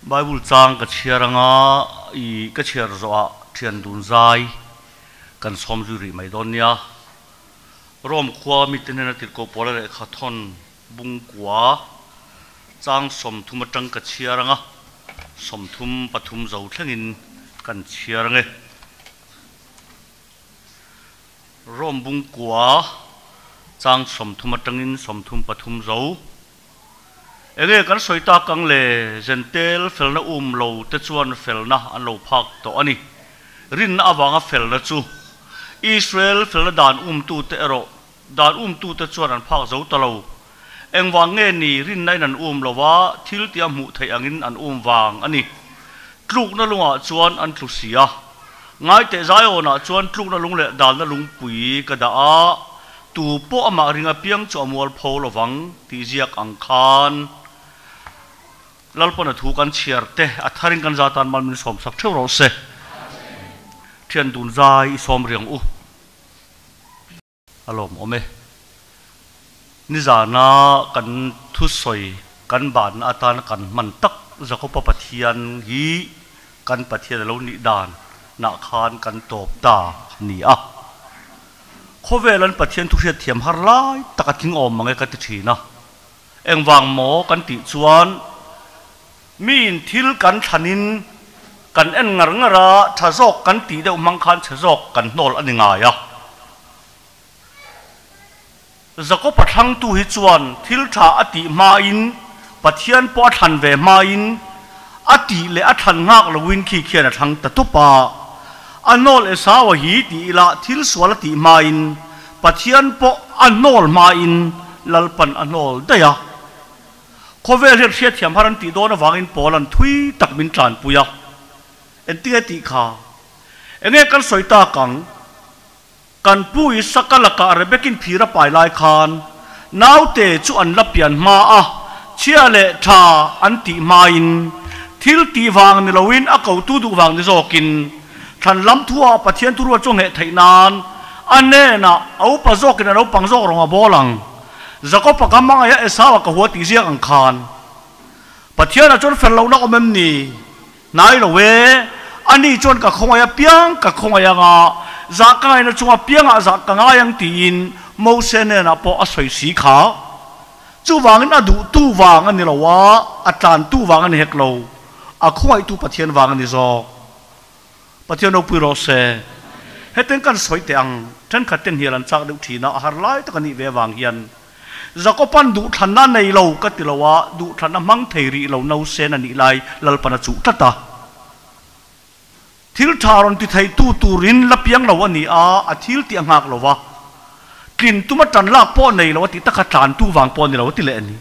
Bible chang ka chhiar anga i ka chhiar zawhah thian dun zai kan sawm zui rih mai dawn nia. Rome khua mite hnena tirhkoh pawla lehkha thawn bungkua chang 30 atang ka chhiar anga 33 zo thlengin kan chhiar ange. Rome bungkua chang 30 atangin 33 zo. Enge kan sawi tak ang le Zentel felna um lo te chuan felna an lo phak tawh a ni. Rinna avanga felna chu Israel felna dan umtu te erawh dan umtu te chuan an phak zo ta lo. Engvang nge ni rinna in an um lo a, thil tia hmuh theih angin an um vang a ni. Tlukna lungah chuan an tlu si a. Ngaiteh Zion-ah chuan tlukna lung leh dalna lungpui ka dah a, tu pawh amah ring apiang chu a mual pho lovang tih ziak ang khan Lalpana thu kan chhiar te a tharin kan za tan mal min sawm sak theuh rawh se. Thian dun zai i sawm riang u. A lawmawm e. Nizana kan thusawi kan banna atana kan hman tak Jakoba Pathian hi kan Pathian a lo nih dan nah khan kan tawp ta a ni a. Khawvel an Pathian thu hriat thiam har lai tak a tling awm mang e ka ti thin a. Engvang maw kan tih chuan miin thil kan thlanin kan en ngar ngar a, tha zawk kan tih deuh hmang khan chhe zawk kan hnawl a ni ngai a. Jakob-a thlangtu hi chuan thil tha a tih hmain Pathian pawh a thlan ve hmain a tih leh a thlan nghak loin khi khian a thlang ta tup a. A hnawl Esau-a hi tih ila thil sual a tih hmain Pathian pawh a hnawl hmain Lalpan a hnawl daih a. Khawvel hian hriatthiam har an tih dawn avangin pawl an thui tak min tlanpui a. Engtinge tih kha? Enge kan sawi tak ang? Kan pu Isaka lakah Rebekin phir a pai lai khan naute chu an la pian hma a, chhia leh tha an tih hmain thil tih vang ni loin a kotu duh vang ni zawkin thlan lam thuah Pathian thu ruat chu ngheh theih nan a hnenah a upa zawkin a naupang zawk rawng a bawl ang. Jakob-a ka hmangaih a Esau-a ka hua tih ziak ang khan Pathianah chuan fel lohna awm em ni? Hnai lo e, ani chuan ka khawngaih apiang ka khawngaih anga, zah ka ngaihna chung apiangah zah ka ngai ang tiin Mose hnenah pawh a sawi si kha. Chuvangin a duhtu vang a ni lo a, a tlantu vang a ni hek lo, a khawngaihtu Pathian vang a ni zawk. Pathian ropui rawh se. Hetiang kan sawi teh ang, thenkhat ten hial an chak deuh thin a, a har lai tak a nih ve avang hian Jakoban duhthlanna a nei lo ka ti lo a, duhthlanna hmang thei rih lo nausen a nih lai Lalpan a chuh tlat a. Thil tha rawn ti thei tu turin la piang lo a ni a, a thil tih a nghak lo va. Tlin tuma tan lak pawh nei lo a tih takha tlan tu vang pawh a ni lo a ti leh a ni.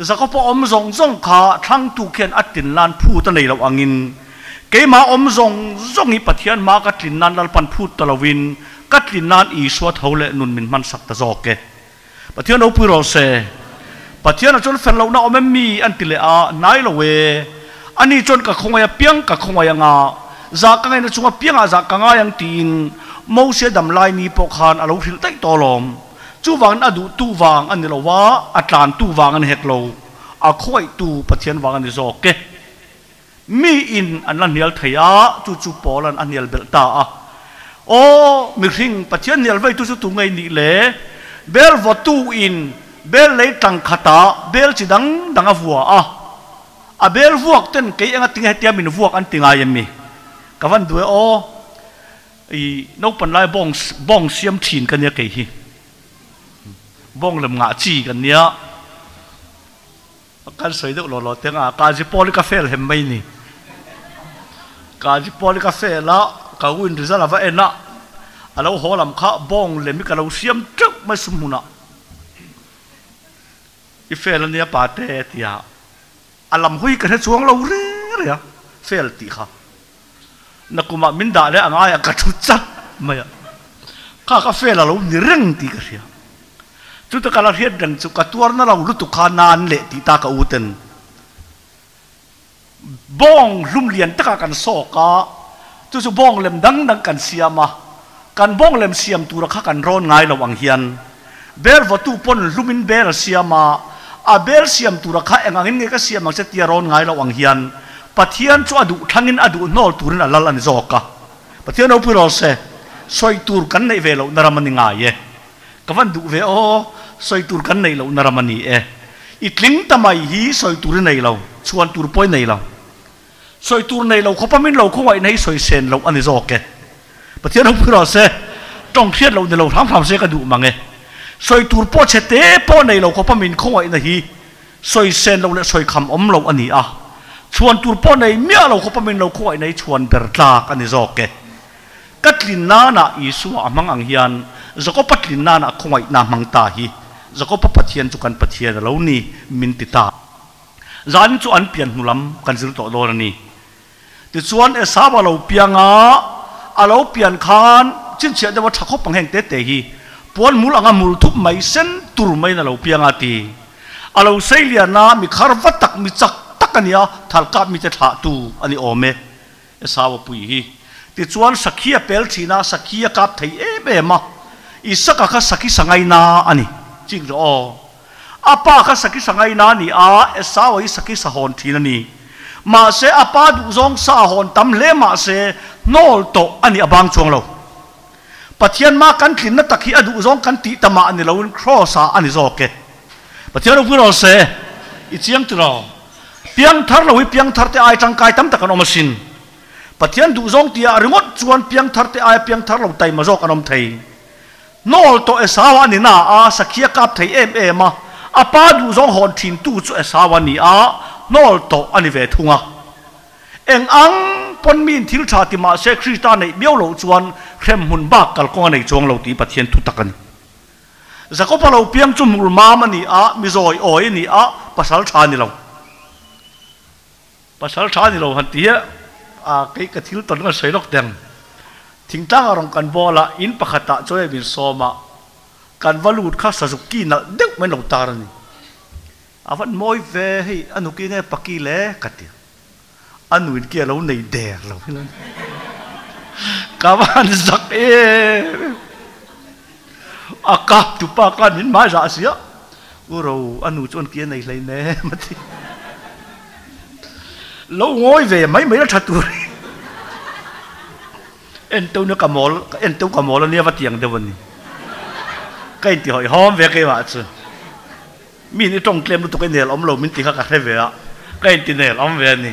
Jakob-a awm zawng zawng kha thlangtu khian a tlin nan phut a nei loh angin keimah awm zawng zawng hi Pathian hma ka tlin nan Lalpan phut ta loin ka tlin nan Isua tho leh nun min hmansak ta zawk e. Pathian ropui rawh se. Pathian ah chuan fel lohna awm em mi an ti leh a, hnai lo e. Ani chuan ka khawngaih apiang ka khawngaih anga, zah ka ngaihna chung apiangah zah ka ngai ang tiin Mose dam lai ni pawh khan a lo hrilh daih tawh alawm. Chuvangin a duhtu vang a ni lo a, a tlantu vang a ni hek lo, a khawngaihtu Pathian vang a ni zawk e. Mi in an la hnial thei a, chu chu Paula'n a hnial belh ta a. Aw, mihring, Pathian hnial veitu chu tu ngei nih le? Bel vawtu in bel lei tlang khatah bel chi dang dang a vua a. A bel vuak ten kei enga tinge hetia min vuak an ti ngai em mi? Ka van duh e aw. I naupan lai bawng bawng siam thin ka nia kei hi. Bawng lem ngah chi kan nia. Kan sawi deuh law law teng a, Kazi Paul i ka fail hem mai ni. Kazi Paul i ka fail a, ka u in result a va en a, a lo haw lam kha bawng lem hi ka lo siam teuh mai sum hmunah. I fail a nia pate a ti a, a lam hawi ka hre chuang lo reng reng a, fail tih kha. Nakumah min dah leh a ngai a, ka thu chat mai a. Kha ka fail a lo ni reng tih ka hria. Chuta ka la hriat reng chu ka tuarna lo lutuk kha nan leh tih ta ka u ten. Bawng hlum lian takah kan sawk a, chu chu bawng lem dang dang kan siam a, kan bawng lem siam tura kha kan rawn ngai lo ang hian bel vawtu pawn hlumin bel a siam a, A bel siam tura kha eng angin nge ka siam ang che tia rawn ngai lo ang hian Pathian chu a duh thlangin a duh hnawl turin a lal a ni zawk a. Pathian ropui rawh se, sawi tur kan neih ve lohna ram a ni ngai e. Ka van duh ve aw, sawi tur kan neih lohna ram a ni e. I tling ta mai hi sawi tur i nei lo, chhuan tur pawh i nei lo. Sawi tur nei lo khawpa min lo khawngaihna hi sawi sen loh a ni zawk e. Pathian ropui rawh se, tawng hriat loh ni lo hram hram se ka duh mang e. Sawi tur pawh chhe te pawh nei lo khawpa min khawngaihna hi sawi sen loh leh sawi kham awm loh a ni a. Chhuan tur pawh nei miah lo khawpa min lo khawngaihna hi chhuan ber tlak a ni zawk e. Ka tlin nanah Isua a hmang ang hian Jakoba tlin nanah khawngaihna a hmang ta hi Jakoba Pathian chu kan Pathian a lo ni min ti ta. Zan chu an pian hnu lam kan zir tawh dawn a ni. Tichuan Esau a lo piang a, a lo pian khan chinchhiah deuh a tha khawp ang heng te te hi puan mul anga mul thup mai sen tur maiin a lo piang a ti. A lo sei lian a, mi khar va tak, mi chak tak a ni a, thal kap mite thlahtu a ni awm e. Esau a pui hi. Tichuan Sakhi a pel thin a, Sakhi a kap thei em em a, Isaka kha Sakhi sangaina a ni. Chik rawh aw. A pa kha Sakhi sangaina a ni a, Esau hi Sakhi sahawn thin a ni. Mahse, a pa duhzawng sa hawn tam hle mahse, hnawl tawh a nih a bang chuang lo. Pathian mah kan tlinna tak hi a duhzawng kan tih ta mah ni loin Kraws ah a ni zawk e. Pathian ropui rawh se, i chiang tiraw? Piangthar lo hi piangthar te ai tangkai tam tak an awm asin. Pathian duhzawng tih ah ringawt chuan piangthar te aia piangthar lo taima zawk an awm thei. Hnawl tawh Esau a ni na a, Sakhia kap thei em em a, a pa duhzawng hawn thin tu chu Esau a ni a, hnawl tawh a ni ve thung a. Eng ang pawn miin thil tha ti mah se Krista neih miau loh chuan hremhmun bak kalkawng a nei chuang lo tih Pathian thu tak a ni. Jakob-a lo piang chu hmul mam a ni a, mi zawi awi a ni a, pasal tha a ni lo. Pasal tha a ni lo han ti hi a kei ka thil tawn ka sawi lawk teng. Thingtlang a rawn kan bawl a, in pakhatah chuan min sawm a, kan va lut kha sazuk ki nalh deuh mai lo tar a ni. A van mawi ve hei a nuki nge paki le ka ti. A nuin ki a lo nei der lo hi lo ni. Ka van zak em em. A kap tu pa khan min hmai zah sia. U ro a nu chuan ki a nei hlei nem a ti. Lo ngawi ve mai mai la tha tur. En teu na ka mawl en teu ka mawl ania va tiang deuh a ni. Ka inti hawihhawm ve keimah chu. Mi in i tawng tlem lutuk i nel awm lo min ti kha ka hre ve a, ka inti nel awm ve a ni.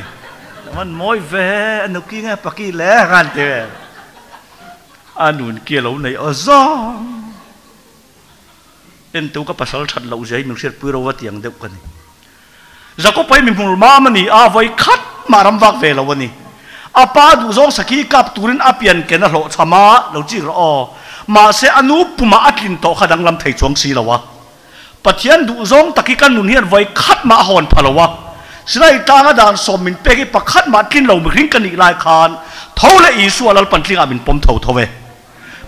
Man mawi ve a nuki nge paki le ka han ti ve. A nun ki a lo nei aw zawng. Entu ka pasal that loh zia hi min hriatpui ro va tiang deuh ka ni. Jakob hi mi hmul mam a ni a, vawi khat mah ram vak ve lo a ni. A pa duhzawng sakhi kap turin a pian ken a hlawhchham a, lo chik rawh aw. Mahse a nu pumah a tlin tawh kha danglam thei chuang si lo a. Pathian duhzawng tak hi kan nun hian vawi khat mah a hawn pha lo a. Sinai tlanga dan sawm min pek hi pakhat mah tlin lo mihring ka nih lai khan tho leh Isua Lalpan tlingah min pawm tho tho e.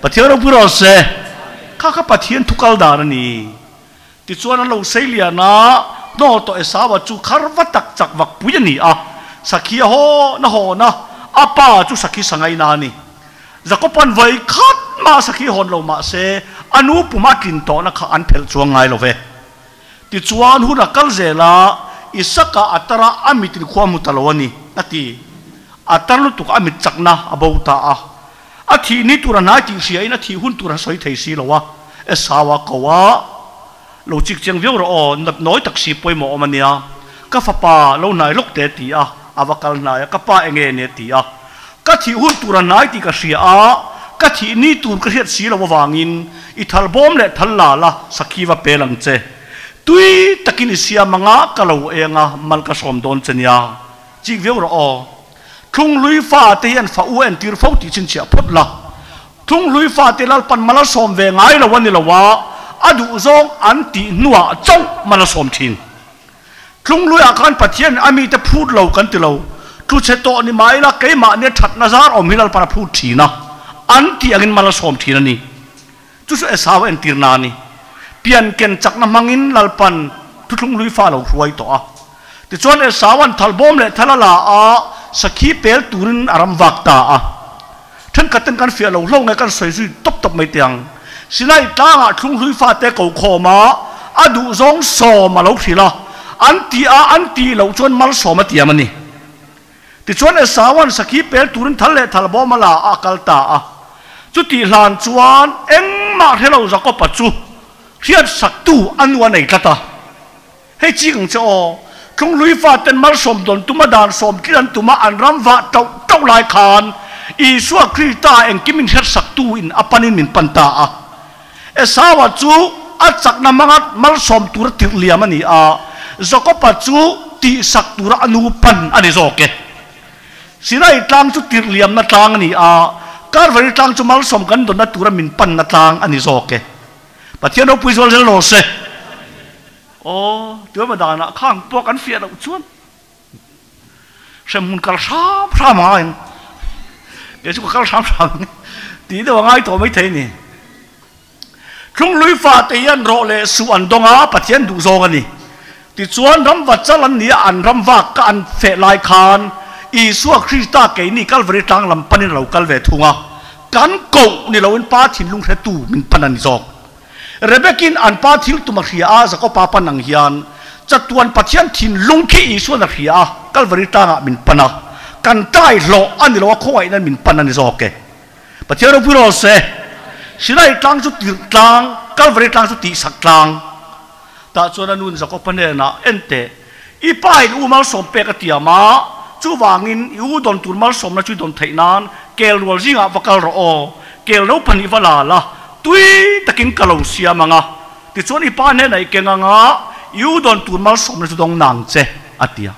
Pathian ropui rawh se. Kha kha Pathian thu kal dan a ni. Tichuan an lo sei lian a, hnawl tawh Esaua chu khar va tak chak vak pui a ni a. Sakhi a hawn a hawn a, a pa chu sakhi sangaina a ni. Jakoban vawi khat mah sakhi hawn lo mah se, a nu pum a tlin tawhna kha an phelh chuang ngai lo ve. Tichuan hun a kal zel a, Isaka a tar a, a mitin khua hmu ta lo a ni, a ti. A tar lutuk a mit chakna a bo ta a. A thih ni tur a hnai tih hriain a thih hun tur a sawi thei si lo a, Esau a ko a, Lo chik chiang viau rawh aw, nat nawi tak si pawimawh awm a nia, ka fapa lo hnai lawk te a ti a, a va kal hnai a, ka pa enge ni a ti a, ka thih hun tur a hnai tih ka hria a, ka thih ni tur ka hriat si lo avangin i thal bawm leh thal la la sakhi va pel ang che, tui takin i siam anga ka lo eng a, mal ka sawm dawn che nia, chik viau rawh aw. Thlunghlui fate hian fa u entir fo tih chhinchhiah phawt la. Thlunghlui fate Lalpan mal a sawm ve ngai lo a ni lo a, a duhzawng an tih hnuah chauh mal a sawm thin. Thlunghluiah khan Pathian a mite phut lo kan ti lo, tluchhe tawh ni mah ila keimahnia thatna zar awm hi Lalpan a phut thin a, an tih angin mal a sawm thin a ni. Chu chu Esau entirna a ni. Pian ken chakna hmangin Lalpan thuthlung hlui fa a lo hruai tawh a. Tichuan Esaua'n thalbawm leh thal a la a, sakhi pel turin a ram vak ta a. Thenkhat ten kan fiah lo hlo nge kan sawi zui tawp tawp mai teh ang. Sinai tlangah thlung hlui fate ko khawm a, a duhzawng sawm a lo hrilh a. An tih a, an tih loh chuan malsawm a tiam a ni. Tichuan Esaua'n sakhi pel turin thal leh thal bawm a la a, a kal ta a. Chutih hlan chuan engmah hre lo Jakob-a chu hriatsaktu a nu a nei tlat a. Hei chik ang che aw, Tlunghlui faten malsawm dawn tuma dan sawm tlin an tuma an ram vah tauh tauh lai khan Isua Krista engkim in hriatsaktu in a panin min pan ta a. Esaua chu a chakna hmanga malsawm tura tirh liam a ni a, Jakoba chu tihsak tura a nu pan a ni zawk e. Sinai tlang chu tirh liamna tlang a ni a, Kalvari tlang chu malsawm kan dawnna tura min panna tlang a ni zawk e. Pathian ropui zual zel rawh se. Aw, tuema danah khang pawh kan fiah loh chuan hremhmun kal hram hram a ngai ang. Kei chu ka kal hram hram ang tih deuh a ngai tawh maithei a ni. Thlunglui fate hian rawh leh suh an dawng a, Pathian duh zawng a ni. Tichuan ramva chal an ni a, an ram vak ka an feh lai khan Isua Krista keini Kalvari tlang lam panin a lo kal ve thung a, kan koh ni loin Pa thinlung hretu min pan a ni zawk. Rebekin an pa thil tum a hria a, Jakoba pan ang hian chatuan Pathian thinlung khi Isuan a hria a, Kalvari tlangah min pan a, kan tai hlawh a ni lo a, khawngaihna min pan a ni zawk e. Pathian ropui rawh se. Sinai tlang chu tirh tlang, Kalvari tlang chu tihsak tlang. Tah chuan a nu'n Jakoba hnenah, En teh, i pa in u malsawm pek a tiam a, chuvangin i u dawn tur malsawmna chu i dawn theih nan kel rual zingah va kal rawh aw, kel lo pahnih va la la, tui takin ka lo siam ang a, tichuan i pa hnenah i keng ang a, i u dawn tur malsawmna chu dawng nang che, a ti a.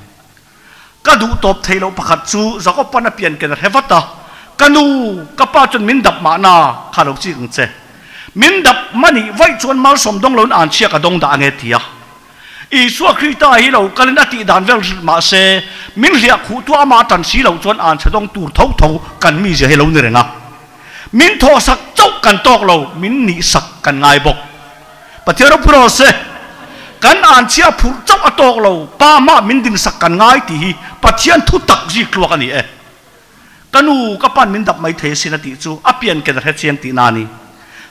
Ka duh tawp theih loh pakhat chu Jakob-a'n a pian ken a hre vat a, Ka nu, ka pa chuan min dap mahna, kha lo chik ang che. Min dap mahni vaih chuan malsawm dawng loin an chhia ka dawng dah ange ti a. Isua Krista hi lo kalin a tih dan vel hrilh mah se, min hliah khuh tu amah a tan si loh chuan an chhe dawng tur tho tho kan mizia hi lo ni reng a. Min thawhsak chauh kan tawk lo, min nihsak kan ngai bawk. Pathian ropui rawh se, kan an chhia phurh chauh a tawk lo, pa mah min dinsak kan ngai tih hi Pathian thu tak zik tluak a ni e. Ka nu, ka pan min dap mai thei asin a tih chu a pian ken a hre chiang tih na a ni.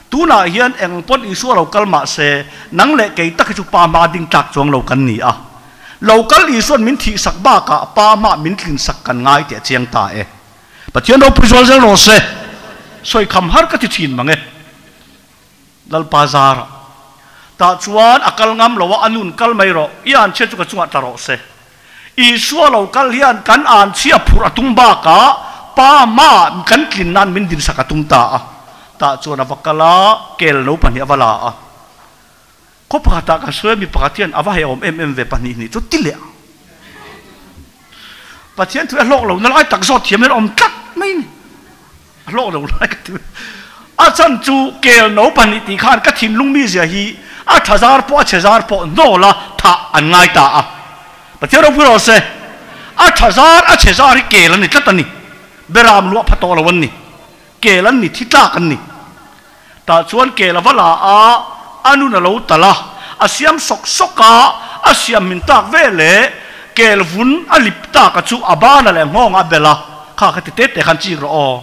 Tunah hian eng pawn Isua lo kal mah se, nang leh kei tak hi chu pa hma ding tlak chuang lo kan ni a. Lo kal Isua'n min thihsak bakah pa hmah min tlinsak kan ngai tih a chiang ta e. Pathian ropui zual zel rawh se. Sawi kham har ka ti thin mang e. Lalpa zara tah chuan a kal ngam lo a, a nun kal mai rawh, i anchhia chu ka chungah tla rawh se. Isua lo kal hian kan anchhia phurh a tum bakah Pa ma kan tlin nan min dinsak a tum ta a. Tah chuan a va kal a, kel no pahnih a va la a. Khaw pakhatah kan sawi a, mi pakhat hian a va hei awm em em ve pahnih hnih chu ti leh ang. Pathian thu a hlawk lo na lai tak zawt thiam hian a awm tlat mai a ni. A hlawk lo lai ka ti. A chan chu kel no pahnih tih khan ka thinlung mizia hi a tha zar pawh a chhe zar pawh hnawl a thah an ngai ta a. Pathian ropui rawh se. A tha zar a chhe zar hi kel an ni tlat a ni. Beram luah pha tawh lo an ni. Kel an ni, thi tlak an ni. Tah chuan kel a va la a, a nun a lo tal a, a siam sawk sawk a, a siam min tak ve leh kel vun a lip tak a chu a bana leh nghawng a bel a, kha ka ti te te khan chik rawh aw.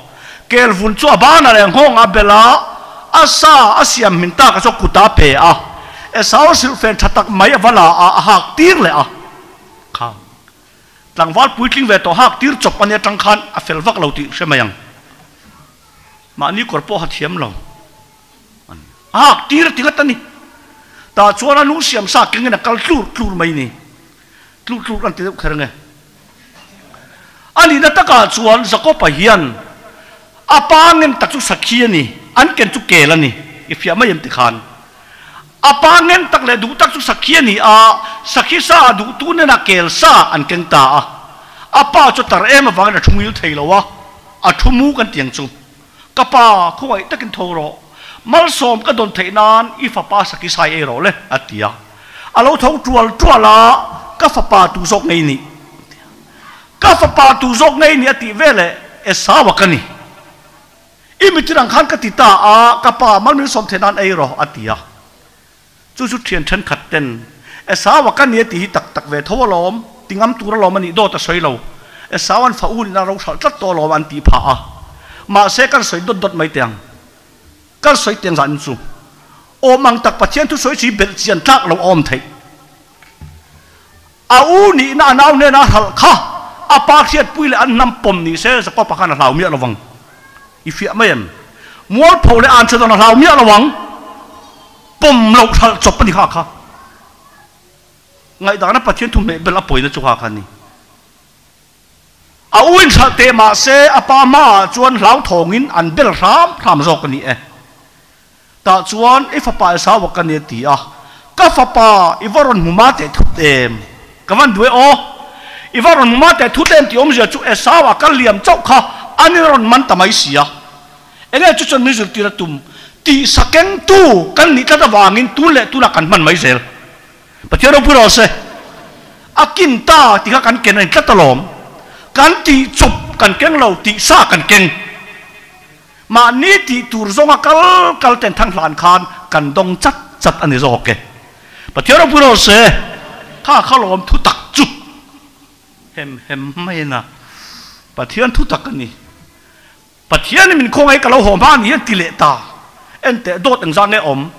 Kel vun chu a bana leh nghawng a bel a, a sa a siam min tak a chu a kut a pe a, Esau silhfen tha tak mai a va la a, a hak tir leh a, kha tlangval puitling ve tawh hak tir chawp a nia tang khan a fel vak lo tih hre mai ang. Mahni kawr pawh ha thiam lo a ni. A hak tir a ti ngat a ni. Tah chuan a nu siam sa kengin a kal tlur tlur mai ni. Tlur tlur an ti deuh kher nge. A nihna takah chuan Jakob-a hian a pa ngen tak chu sakhi a ni, an ken chu kel a ni. I fiah mai em ti khan. A pa ngen tak leh duh tak chu sakhi a ni a, sakhi sa a duhtu nena kel sa an keng ta a. A pa chu tar em avangin a thu ngil thei lo a. A thu mu kan tiang chu, Ka pa, khawngaih takin tho rawh. Malsawm ka dawn theih nan i fapa saki sai ei rawh le, a ti a. A lo tho tual tual a, Ka fapa tu zawk ngei ni? a ti a. Ka fapa tu zawk ngei ni a tih veleh Esau-a ka ni. I mitin ang khan ka ti ta a, ka pa, malsawm theih nan ei rawh, a ti a. Chu chu thian thenkhat ten Esau-a ka nia tih hi tak tak ve tho alawm, ti ngam tur alawm a nih dawt a sawi lo. Esau-a'n fa u nihna ro hralh tlat tawh alawm an tih phah a. Mahse kan sawi dawt dawt mai teh ang. Kan sawi teh ang zan chu. Awm ang tak Pathian thusawi chu hi belh chian tlak lo a awm theih. A u nihna a nau hnena a hralh kha a pa hriatpui leh an hnam pawm ni se Jakob-a khan a hlau miah lo vang. I fiah mai em? Mualpho leh an chhe dawn a hlau miah lo ang. Pawm loh hralh chawp a ni kha kha. Ngaihdana Pathian thu hmeh bel a pawina chu kha kha a ni. A u inhralh teh mah se a pa hmaah chuan hlauthawngin an bel hram hram zawk a ni e. Tah chuan i fapa Esau a ka ni a ti a, Ka fapa, i va rawn hmu ma teh thut em? Ka van duai aw. I va rawn hmu ma teh thut em tih awmzia chu Esau a kal liam chauh kha an in rawn man ta mai si a. Enge chu chuan min zirtir a tum tih sakengtu kan nih tlat avangin tun leh tunah kan hman mai zel. Pathian ropui rawh se. A kin ta tih kha kan ken a ni tlat alawm. Kan tih chawp kan keng lo tih sa kan keng. Mahni tih tur zawnga kal kal ten thang hlan khan kan dawng chat chat a ni zawk e. Pathian ropui rawh se. Kha kha lawm thu tak chu hem hem mai a na. Pathian thu tak a ni. Pathian in min khawngaih ka lo haw hma ni hian ti leh ta. Enteh dawt engzah nge awm?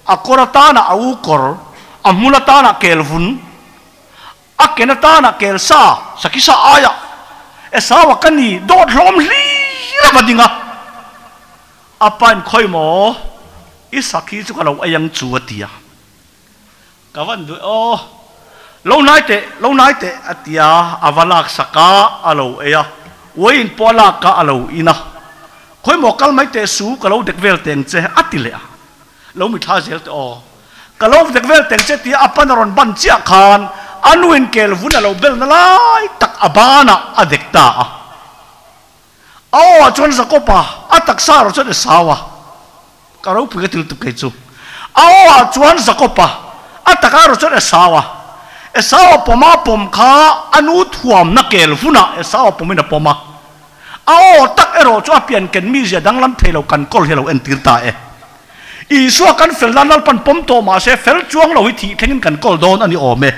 A kawr atana a u kawr, a hmul atana kel vun, a ken atana kel sa, sakhi sa aia Esau-a ka ni dawt hlawm hlir a va ding a. A pa in khawi maw? I sakhi chu ka lo ei ang chu a ti a. Ka van duh e aw. Lo hnai teh, lo hnai teh, a ti a, a va lak sak a, a lo ei a. Uaiin pawh a lak a, a lo in a. Khawimaw kal mai teh su, ka lo dek vel teng che, a ti leh a. Lo mithla zel teh aw. Ka lo dek vel teng che tia a pan a rawn ban chiah khan a nuin kel vun a lo belna lai tak a banah a dek ta a. A aw ah chuan Jakob-a, a taksa erawh chuan Esau-a. Ka ropui ka ti lutuk kei chu. A aw ah chuan Jakob-a, a takah erawh chuan Esau-a. Esau-a pawma pawm kha a nu thuamna kel hunah Esau-a pawmin a pawm a. A aw tak erawh chu a pian ken mizia danglam thei lo kan kawl hi a lo entir ta e. Isua kan fel nan Lalpan pawm tawh mah se fel chuang lo hi thih thlengin kan kawl dawn a ni awm e.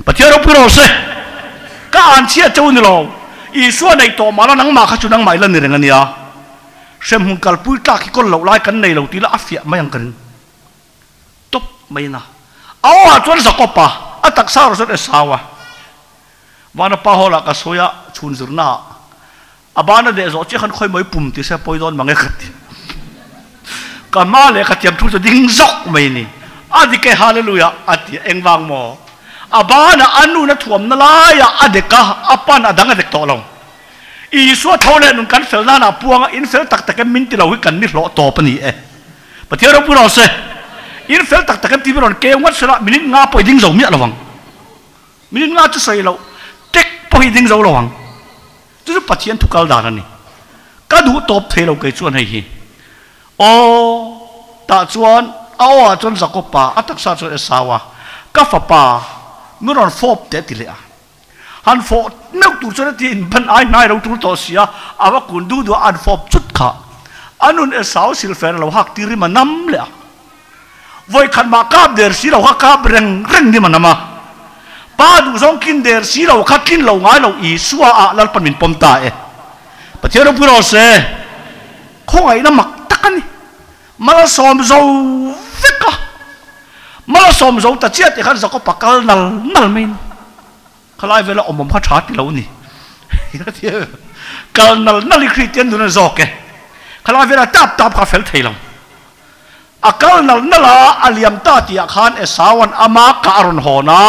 Pathian ropui rawh se. Ka an chhiat cheu ni lo. Isua nei tawh mah la nangmah kha chu nangmah i la ni reng a nia. Hremhmun kalpui tlak hi kawl loh lai kan nei lo tih lah a fiah mai ang ka ring. Tawp mai na. A aw ah chuan Jakob a, a taksa erawh chuan Esau a. Vana pa hall ah ka sawi a, chhun zirna ah. A bana deh zawh chiah khan khawi mai pum ti se pawi dawn mang e ka ti. Ka hma leh ka thiam thu chu ding zawk mai ni. A dik e hallelujah a ti a, engvang maw? A bana a nun a thuamna laiah a dek a, a pan a dang a dek tawh lo. Isua tho leh nun kan fel nana puang a, in fel tak tak em min ti lo hi kan ni hlawh tawp a ni e. Pathian ropui rawh se. In fel tak tak em ti mi rawn keu ngawt sela minute nga pawh i ding zo miah lo ang. Minute nga chu sawi loh tek pawh hi i ding zo lo ang. Chu chu Pathian thu kal dan a ni. Ka duh tawp thei lo kei chuan hei hi. Aw, tah chuan a aw ah chuan Jakob-a, a taksa chuan Esau-a, ka fapa, min rawn fawp teh a ti leh a. Han fawh meuh tur chuan a ti in ban ai hnai lo tul tawh si a, a va kun duh duh a, an fawp chut kha. A nun Esau silfen a lo hak tir rim a nam leh a. Vawi khat mah kap der si lo kha kap reng reng nim a nam a. Pa duhzawng tlin der si lo kha tlin lo ngai lo Isua ah Lalpan min pawm ta e. Pathian ropui rawh se. Khawngaihna mak tak a ni. Malsawm zo vek a. Malsawm zo ta chiah tih khan Jakob-a kal nal nal mai a ni. Khalai vela awm awm kha tha ti lo ni. Kal nal nal i Kristian nun a zawk e. Khalai vela tap tap kha a fel thei lo. A kal nal nal a, a liam ta tihah khan Esaua'n ama kah a rawn hawn a,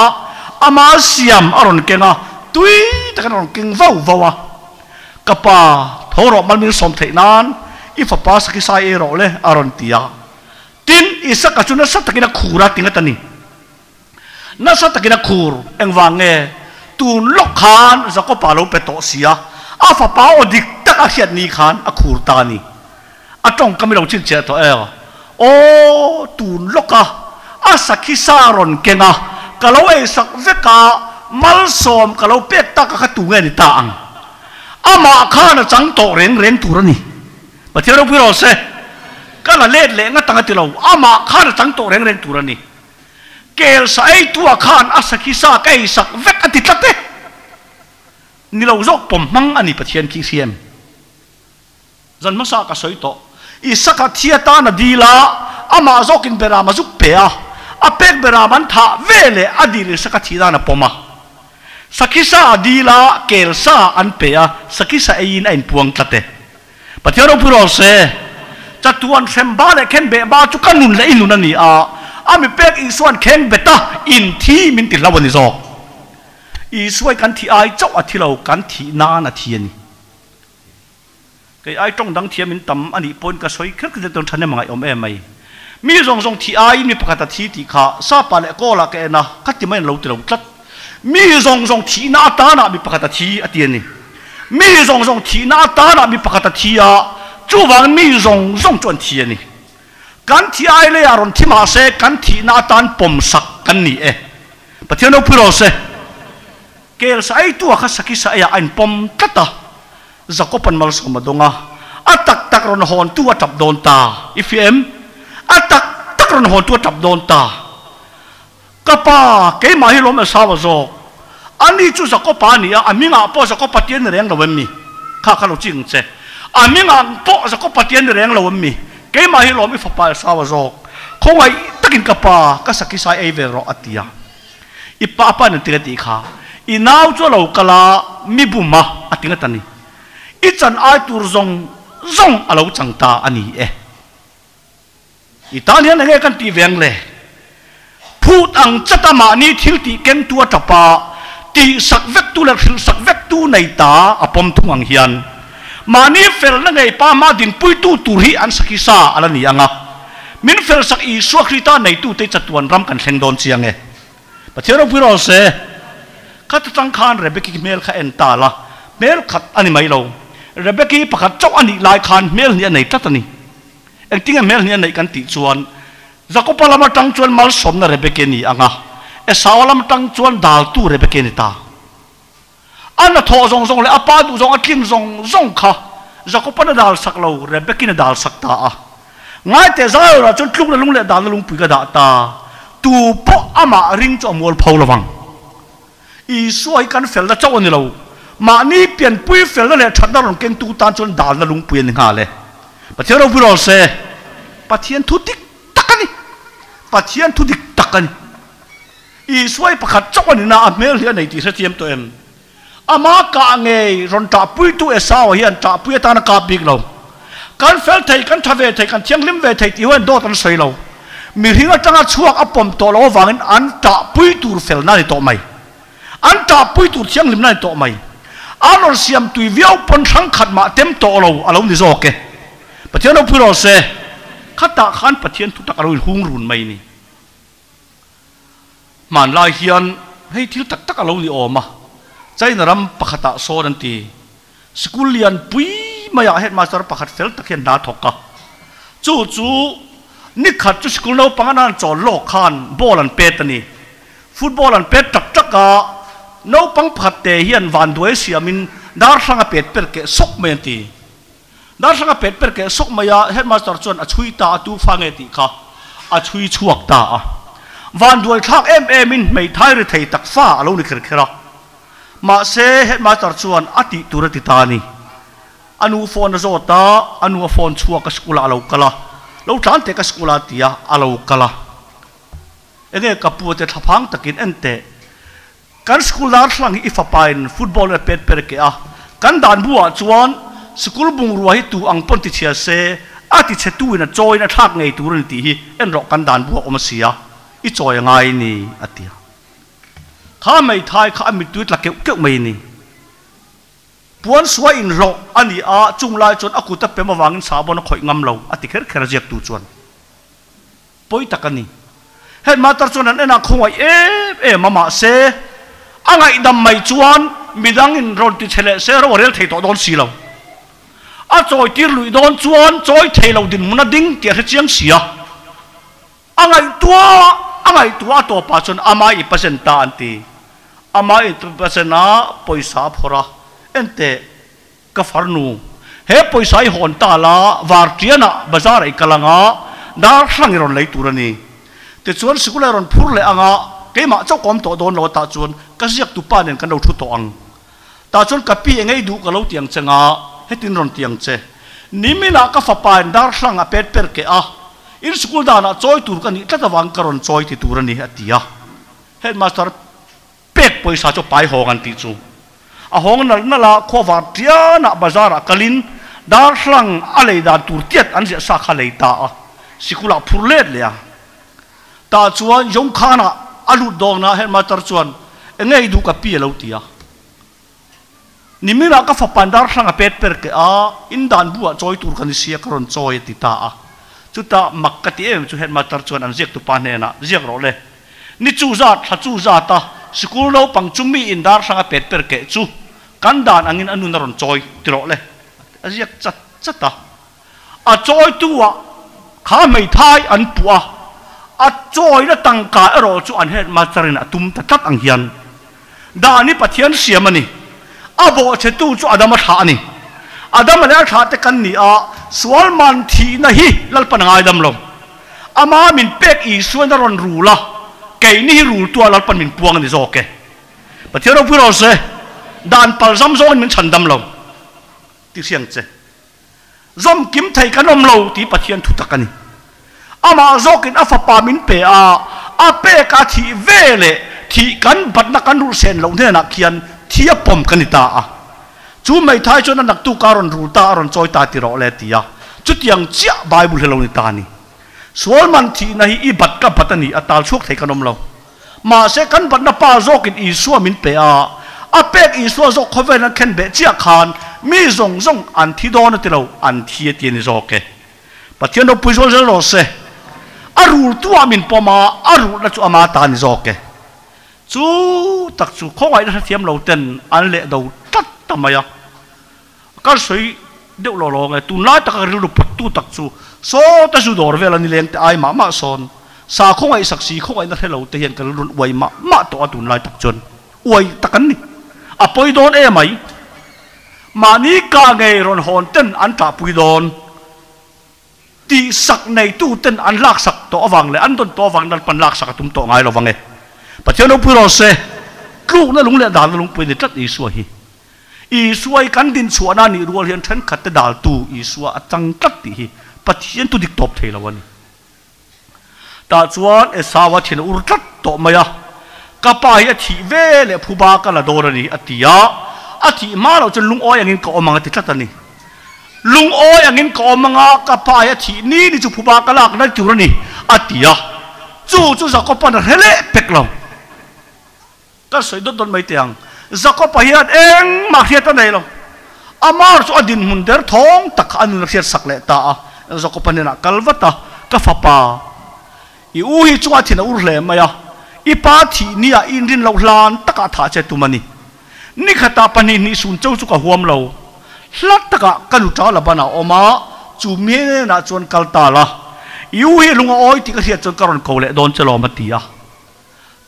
ama siam a rawn keng a, tui takin a rawn keng vau vau a. Ka pa, tho rawh mal min sawm theih nan i fapa sakhi sai ei rawh le, a rawn ti a. Tin, Isaka chu nasa takin a khur a ti ngat a ni. Nasa takin a khur, engvang nge? Tun lawk khan Jakoba lo pe tawh si a, a fapa aw dik tak a hriat ni khan a khur ta a ni. A tawngkam i lo chhinchhiah tawh em? Aw, tun lawk a, a sakhi sa rawn keng a, ka lo eisak vek a, malsawm ka lo pek tak a kha tu nge ni ta ang? Amah khan a chang tawh reng reng tur a ni. Pathian ropui rawh se, ka la let leh ngat ang a ti lo, amah khan a chang tawh reng reng tur a ni. Kel sa eitua khan a sakhi sa ka eisak vek a ti tlat e. Ni lo zawk pawm hmang a ni Pathian khi hriam. Zan hmasa ka sawi tawh. Isaka thi atan a dil a, amah zawkin beram a zuk pe a, a pek beram an thah ve leh a dil Isaka thih dan a pawm a. Sakhi sa a dil a, kel sa an pe a, sakhi sa eiin a inpuang tlat e. Pathian ropui rawh se. Chatuan hrem ba leh khen beh ba chu ka nun leh i nun a ni a, a mi pek Isua'n kheng bet a, in thi min ti hlau a ni zawk. Isuai kan thih ai chauh a thi lo, kan thih nan a thi a ni. Kei ai tawng dang thiam in tam a nih pawhin ka sawi kher kher dawn thahnem a ngaihawm em mai. Mi zawng zawng thih aiin mi pakhat a thi tih kha Sapa leh Kawla ka en a, ka ti mai an lo ti lo tlat. Mi zawng zawng thihna atanah mi pakhat a thi a ti a ni. Mi zawng zawng thihna atanah mi pakhat a thi a, chuvangin mi zawng zawng chu an thi a ni. Kan thih ai leiah rawn thi mah se kan thihna atan pawmsak kan ni e. Pathian ropui rawh se. Kel sa eitu ah kha sakhi sa eiah a inpawm tlat a, Jakob an malsawm a dawng a, a tak tak rawn hawntu a tap dawn ta. I fiah em? A tak tak rawn hawntu a tap dawn ta. Ka pa, keimah hi lawm Esau a zawk. Ani chu Jakob-a a ni a, a hmingah pawh Jakob-a ti a ni reng lo em mi? Kha kha lo ching che. A hmingah pawh Jakob-a ti a ni reng lo em mi? Keimah hi lawm i fapa Esau a zawk. Khawngaih takin ka pa, ka sakhi sai ei ve rawh, a ti a. I pa pa nen tinge tih kha i nau chu a lo kal a, mi bum a, a ti ngat a ni. I chan ai tur zawng zawng a lo chang ta a ni e. I tan hian enge kan tih ve ang le? Phut ang chat a mahni thil tih kengtu a tap a, tih sak vektu leh hrilh sak vektu nei ta a pawm thung ang hian mahni felna ngei pa hma dinpuitu tur hi an sakhi sa a la ni ang a. Min felsak Isua Krista neitute chatuan ram kan thleng dawn chiang e. Pathian ropui rawh se. Khat atang khan Rebeki hmel kha en ta la, hmel khat a ni mai lo. Rebeki pakhat chauh a nih lai khan hmel hnih a nei tlat a ni. Engtinge hmel hnih a neih kan tih chuan, Jakoba lam atang chuan malsawmna Rebeki a ni ang a, Esaua lam atang chuan daltu Rebeki a ni ta. A hnathawh zawng zawng leh a pa duh zawng a tling zawng zawng kha Jakoban a dal sak lo, Rebekin a dal sak ta a. Ngaite Zion-ah chuan tlukna lung leh dalna lungpui ka dah ta, tu pawh amah ring chu a mual pho lovang. Isua hi kan felna chauh a ni lo, mahni pianpui felna leh thatna rawn kengtu tan chuan dalna lungpui a ni nghal e. Pathian ropui rawh se, Pathian thu dik tak a ni, Pathian thu dik tak a ni. Isuai pakhat chauh a ni na, a hmel hi a nei tih hrethiam tawh em? Ama kah ngei rawn ṭahpuitu Esau hian ṭahpui atan a kap bik lo. Kan fel thei, kan ṭha ve thei, kan thianghlim ve thei tih huan dawt an sawi lo. Mihring aṭanga chhuak a pawm tawh loh avangin an ṭahpui tur felna a ni tawh mai. An ṭahpui tur thianghlimna a ni tawh mai. An rawn siam tui viau pawn hrang khat mah tem tawh lo a lo ni zawk e. Pathian ropui rawh se, khatah khan Pathian thutak a lo inhung run mai ni. Hmanlai hian hei thil tak tak a lo ni awm a, China ram pakhatah sawn an ti. Sikul lian pui maiah headmaster pakhat fel tak hian hna thawk a. Chu chu nikhat chu sikul naupang an han chawl lawk khan ball an pet a ni. Football an pet tak tak a, naupang pakhat te hian vanduai siamin darthlanga pet per keh sawk mai an ti. Darthlanga pet per keh sawk mai a, headmaster chuan a chhui ta a, tu fa nge tih kha a chhui chhuak ta a. Vanduai thlak em em in hmeithai ri thei tak fa a lo ni kher kher a. Mahse, headmaster chuan a tih tur a ti ta a ni. A nu phone a zawt a, a nu a phone chhuak a school ah a lo kal a, lo tlan teh ka school ah a ti a, a lo kal a. Enge ka pu te thlaphang takin en teh. Kan school darthlang hi i fapa in football a pet per keh a, kan dan bu ah chuan sikul bungrua hi tu ang pawn ti chhia se, a ti chhe tu in a chawi in a thlak ngei tur a ni tih hi en rawh kan dan bu ah awm a si a, i chawi a ngai ni a ti a. Kha hmeithai kha a mittui tla keuh keuh mai ni. Puan suai inhlawh a ni a, chung lai chuan a kut a pem avangin sahbawn a khawih ngam lo a ti kher kher a ziaktu chuan. Pawi tak a ni. Headmaster chuan an enah khawngaih em em a, mahse, a ngaihdam mai chuan midangin rawn ti che leh se ro a rel thei tawh dawn si lo. A chawi tir luih dawn chuan chawi thei lo dinhmun a ding tih a hre chiang si a. A ngaihtuah a ngaihtuah a tawpah chuan ama i pasent ta an ti. Ama i pasent a pawisa a phawrh a, Enteh, Ka farnu, he pawisa i hawn ta la, Vartianah bazar ah i kal anga, darthlang i rawn lei tur a ni. Tichuan sikul ah i rawn phur leh anga, keimah chauh ka awm tawh dawn lo a tah chuan ka ziaktu pa nen kan lo thu tawh ang. Tah chuan ka pi engei duh ka lo ti ang che nga, hetin rawn ti ang che. Niminah ka fapa in darthlang a pet per keh a, in sikul danah chawi tur ka nih tlat avang ka rawn chawi ti tur a ni, a ti a. Headmaster. Pek pek pawisa chu pai hawng an tih chu. A hawng nalh nalh a, khua var tianah bazar ah kalin darthlang a lei dan tur tiat an ziah sa kha lei ta a, sikulah phur let leh a. Tah chuan Yongkhanah a lut dawn a, headmaster chuan, Enge i duh ka pi a lo ti a. Niminah ka fapan darthlang a pet per keh a, in dan bu ah chawi tur ka ni sia ka rawn chawi a ti ta a. Chutah mak ka ti em chu headmaster chuan an ziaktupa hnenah, Ziak rawh le. Ni chu zat, thla chu zat a, sikul naupang chu mi in darthlang a pet per keh chu kan dan angin a nun a rawn chawi ti rawh le. A ziak chat chat a. A chawitu ah kha hmeithai an puh a, a chawina tangka erawh chu an headmaster in a tum ta tlat ang hian dan hi Pathian siam a ni. A bawhchhetu chu Adama thlah a ni. Adama leh a thlah te kan ni a, sual man thihna hi Lalpan a ngaidam lo. Ama min pek Isuain a rawn rul a, keini hi rultu ah Lalpan min puang a ni zawk e. Pathian ropui rawh se, dan palzam zawngin min chhandam lo ti hriang che. Zawm kim thei kan awm lo tih Pathian thu tak a ni. Amah zawkin a fapa min pe a, a pek a thih ve leh thih kan batna kan rulh sen loh hnenah khian thi a pawm ka ni ta a. Chu hmeithai chuan a naktuk a rawn rul ta, a rawn chawi ta ti rawh le ti a. Chutiang chiah Bible hi lo ni ta a ni. Sual man thihna hi i bat ka bat a ni, a tal chhuak thei kan awm lo. Mahse kan batna pa zawkin Isua min pe a, a pek Isua zawk khawvel an khen beh chiah khan mi zawng zawng an thi dawn a ti lo, an thi a ti a ni zawk e. Pathian ropui zual zel rawh se. A rultu ah min pawm a, a rulhna chu ama ta a ni zawk e. Chu tak chu khawngaihna hrethiam lo ten an leh do tlat ta mai a. Ka sawi deuh lo lawng e, tunlai taka rilru pawttu tak chu sawta zu dawr vel a ni leng te ai mah mah sawn sa khawngaih sak si khawngaihna hre lo te hian ka rilru uai mah mah tawh a tunlai tak chuan uai tak an ni. A pawi dawn e mai. Mahni ka ngei rawn hawn ten an ṭahpui dawn. Tih sak neitu ten an lak sak tawh avang leh an dawn tawh avangin Lalpan lak sak a tum tawh ngai lo vang e. Pathian ropui rawh se, tlukna lung leh dalna lungpui a ni tlat Isua hi. Isua hi kan dinchhuahna a nih rual hian thenkhat te daltu Isua a chang tlat tih hi Pathian tu dik tawp thei lo a ni. Tah chuan Esau a thin a ur tlat tawh mai a, Ka pa hi a thih ve leh phuba ka la dawn a ni a ti a, a thih hma loh chuan lungawi angin ka awm ang a ti tlat a ni. Lungawi angin ka awm ang a, ka pa hi a thih ni ni chu phuba ka lak nal tur a ni a ti a, chu chu Jakob-a'n a hre leh pek lo. Ka sawi dawt dawt mai teh ang. Jakob-a hian engmah hriat a nei lo. Amar chu a dinhmun der thawng tak kha a nun a hriat sak leh ta a. Jakob-a hnenah kal vat a, Ka fapa, i u hi chungah thin a ur hle mai a, i pa thih nia i inrin loh hlan takah thah che tum a ni. Ni khatah pahnihnih sun cho chu ka huam lo. Hla takah ka nu ta Laban-a awm a, chu mi hnenah chuan kal ta la. I u hi lung a awi tih ka hriat chuan ka rawn ko leh dawn che lawm a ti a.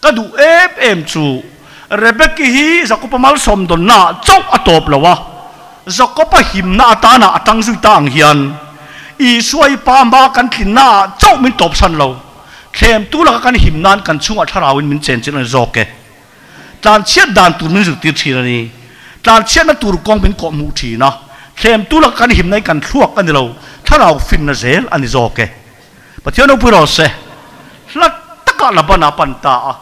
Ka duh em em chu Rebeki hi Jakopa malsawm dawnnaah chauh a tawp lo a, Jakopa himna atana a tang zui ta ang hian Isua hi pa hma kan tlinnaah chauh min tawpsan lo, thlemtu laka kan him nan kan chhungah thlarauin min chenchilh a ni zawk e. Tlanchhiat dan tur min zirtir thin a ni. Tlanchhiatna tur kawng min kawhhmuh thin a, thlemtu laka kan himna hi kan thluak a ni lo, thlarau finna zel a ni zawk e. Pathian ropui rawh se. Hla takah Labana a pan ta a,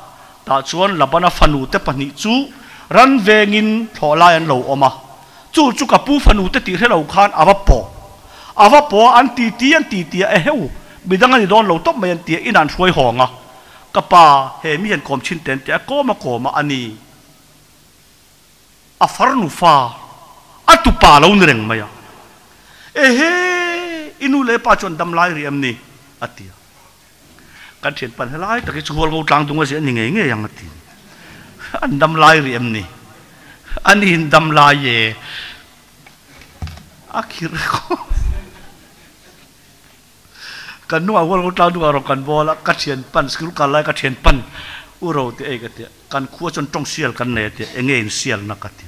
tah chuan Labana fanute pahnih chu ran vengin thlawh lai an lo awm a. Chu chu ka pu fanute tih hre lo khan a va pawh. A va pawh a, an ti ti an ti ti a, eheu, midang a ni dawn lo tawp mai an ti a, inah an hruai hawng a. Ka pa, he mi hian kawm chhin te an ti a, kawm a kawm a, a ni. A farnu fa, a tupa lo ni reng mai a. Ehe, i nu leh pa chuan dam lai rih em ni? a ti a. Kan thianpan helai tak hi chu hual ngo tlang dung a ziah ni ngei ngei ang a ti. An dam lai rih em ni? A niin dam lai e. A khirh khawp. Kan hnungah hual ngo tlang dungah rawn kan bawl a, ka thianpan, school kal lai ka thianpan u ro tih ei ka ti a. Kan khua chuan tawng sial kan nei a tia, enge in sialna ka ti.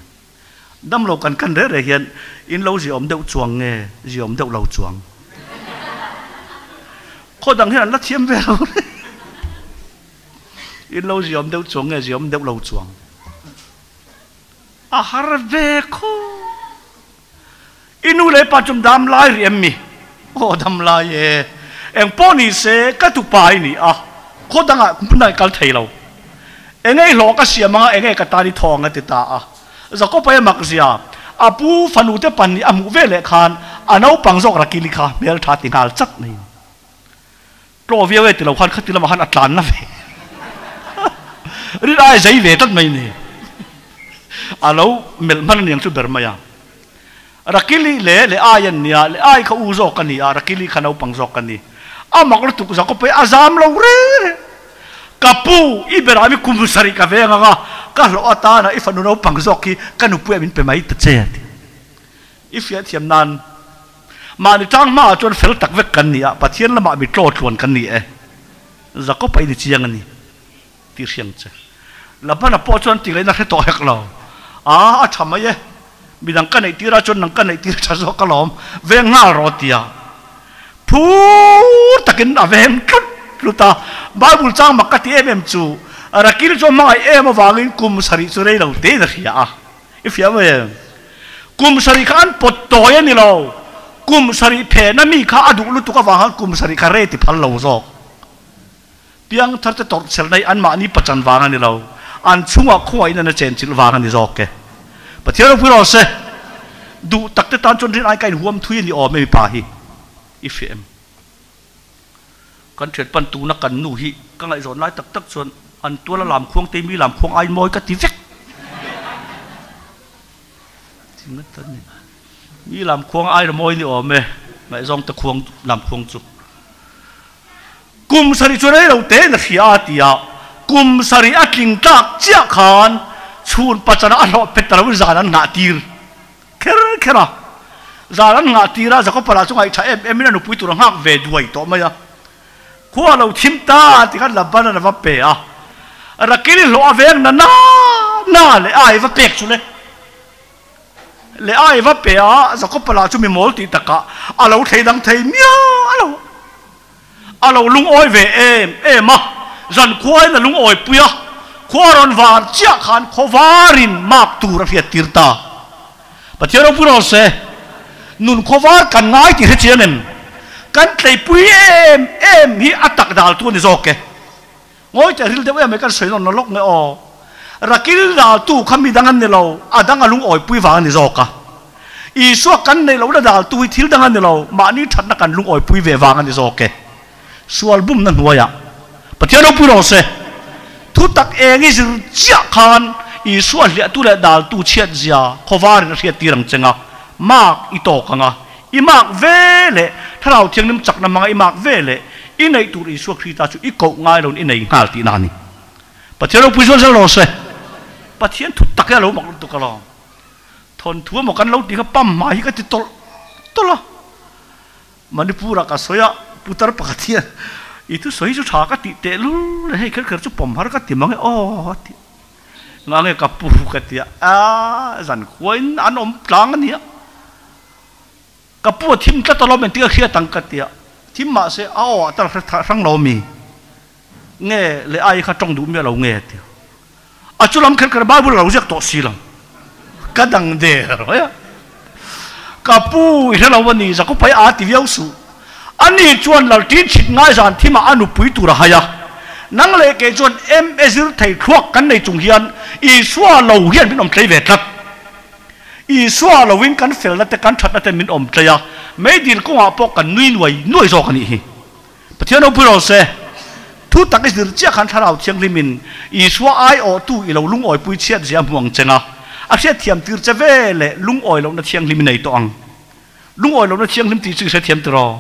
Damlo kan kan reh reh hian in lo ziawm deuh chuang nge ziawm deuh lo chuang. Khaw dang hian an la thiam ve lo reh. In lo ziawm deuh chuang nge ziawm deuh lo chuang. A har ve khaw. I nu leh pa chum dam lai rih em mi? Aw dam lai e. Eng pawh ni se ka tupa i ni a, khaw dangah hmun dangah i kal thei lo. Enge i hlawh ka siam anga enge ka tan i thaw ang a ti ta a. Jakob-a i mak zia, a pu fanute pahnih a hmuh veleh khan a naupang zawk Rakili kha hmeltha ti nghal chat mai. Tlaw viau e ti lo khan khati lamah khan a tlan na ve. Rin ai zei ve tlat mai ni. A lo melh hman aniang chu ber mai a. Rakili leh leh ai an nia, leh ai kha u zawk a ni a, Rakili kha naupang zawk a ni. A mak lutuk Jakob hi a zam lo reng reng. Ka pu, i berah mi kum sarih ka veng ang a, ka hlawh atana i fanu naupang zawk hi ka nupuiah min pe mai ta che a ti. I fiah thiam nan mahni tang hmaah chuan fel tak vek kan ni a, Pathian lamah mi tlaw tluan kan ni e. Jakob a i ni chiang a ni. Tih hriang che. Labana pawh chuan ti ngaihna hre tawh hek lo. A, a tha mai e. Midang ka neih tirah chuan nang ka neih tir tha zawk alawm. Veng nghal rawh tia. Phur takin a veng tlut tlut a. Bible chang mak ka ti em em chu, Rakil chu a hmangaih em avangin kum sarih chu rei lo tein a hria a. I hria mai em? Kum sarih kha an pawt tawi a ni lo. Kum sarih phehna mi kha a duh lutuk avang khan kum sarih kha rei ti phal lo zawk. Piangthar te tawrh chhelh na hi anmahni pachan vang a ni lo, an chhungah khuain an a chenchilh vang a ni zawk e. Pathian ropui rawh se, duh tak te tan chuan rin ai ka inhuam thui a ni awm e mipa hi i hria em? Kan thian pan tuna kan nu hi ka ngaihzawn lai tak tak chuan an tuala lam khuang te mi lam khuang ai mawi ka ti vek. Mi lam khuang ai mawi ni awm e, ngaihzawng te khuang lam khuang chu. Kum sarih chu rei lo tein a hria a ti a, kum sarih a tling tlak chiah khan chhun pachana a hlawh pet ta loin zan an nghah tir kher kher a. Zan an nghah tir a, Jakob-a lah chu ngaihṭha em emin a nupui tur a nghak ve duai tawh mai a. Khua a lo thim ta ti khan Laban-an a va pe a, Rakili hlawh a veng na na na leh a i va pek chu le. Leh a i va pe a, Jakob-a lah chu mi mawl tih takah a lo thlei dang thei miah lo. A lo lungawi ve em em a, zan khuain a lungawi pui a, khua rawn var chiah khan khaw varin mak tur a hriat tir ta. Pathian ropui rawh se, nun khaw var kan ngai tih hre chiang em? Kan tleipui em em hi a tak dal tu a ni zawk e. Ngawi teh ril deuh em mai kan sawi nawn lawk nge aw. Rakil daltu kha mi dang an ni lo, a dang a lungawipui vang a ni zawk a. Isua kan neih lohna daltu hi thil dang a ni lo, mahni thatna kan lungawipui ve vang a ni zawk e. Sual bumna hnuaiah Pathian ropui rawh se. Thutak eng i zir chiah khan Isua hliahtu leh daltu chhiat zia khawvarin a hriat tir ang cheng a, mark i tawk ang a, I mak ve leh Thlarau Thianghlim chakna hmanga i mak ve leh i neih tur Isua Krista chu i koh ngai loin i nei nghal tihna a ni. Pathian ropui zual zel rawh se. Pathian thu tak hi a lo mak lutuk alawm. Thawnthu emaw kan lo tih kha pam hma hi ka ti tawlh tawlh a. Manipur-ah ka sawi a, putar pakhat hian i thusawi chu tha ka tih tehlul leh hei kher kher chu pawm har ka ti mang e aw a ti. Engah nge ka pu ka ti a, a zan khuain an awm tlang a nia. Ka pu a thim tlat alawm engtin ka hriat ang ka ti a, thim mah se a aw ah tal hre hrang lo mi nge leh ai kha tawng duh miah lo nge a ti a, a chu lam kher kher Bible a lo ziak tawh si lo, ka dang der mai a, ka pu i hre lo a ni Jakob-a hi aa ti viau suh, ani chuan lalṭin chhit ngai zan thimah a nupui tur a hai a, nang leh kei chuan MA zir thei thluak kan nei chung hian Isua lo hian min awm tlei ve tlat. Isua loin kan felna te kan thatna te min awm tlei a, meidil kawngah pawh kan nui nuai nuai zawk a nih hi. Pathian ropui rawh se, thu tak i zir chiah khan Thlarau Thianghlimin Isua aiawhtu i lo lungawipui chhiat zia hmu ang cheng a, a hriatthiam tir che ve leh lungawi lohna thianghlim i nei tawh ang. Lungawi lohna thianghlim tih chu i hrethiam tiraw?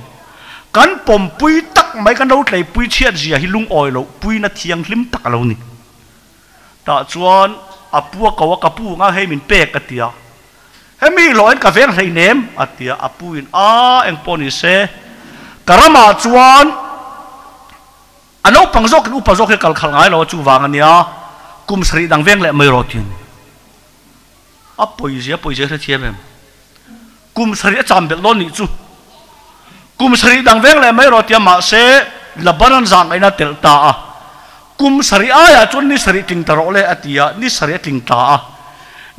Kan pawmpui tak mai kan lo tleipui chhiat zia hi lungawi loh puina thianghlim tak a lo ni. Tah chuan a pu a ko a, ka pu anga hei min pek a ti a. Hemi hlawhin ka veng hleinem a ti a, a pu in a eng pawh ni se ka ramah chuan a naupang zawkin upa zawk hi kal khalh ngai lo a chuvang a nia, kum sarih dang veng leh mai rawh tiin a pawizia pawizia hrethiam em? Kum sarih a cham belh dawn nih chu. Kum sarih dang veng leh mai rawh tia mahse Laban an zah ngaihna a telh ta a. Kum sarih aiah chuan ni sarih tling ta rawh le a ti a, ni sarih a tling ta a.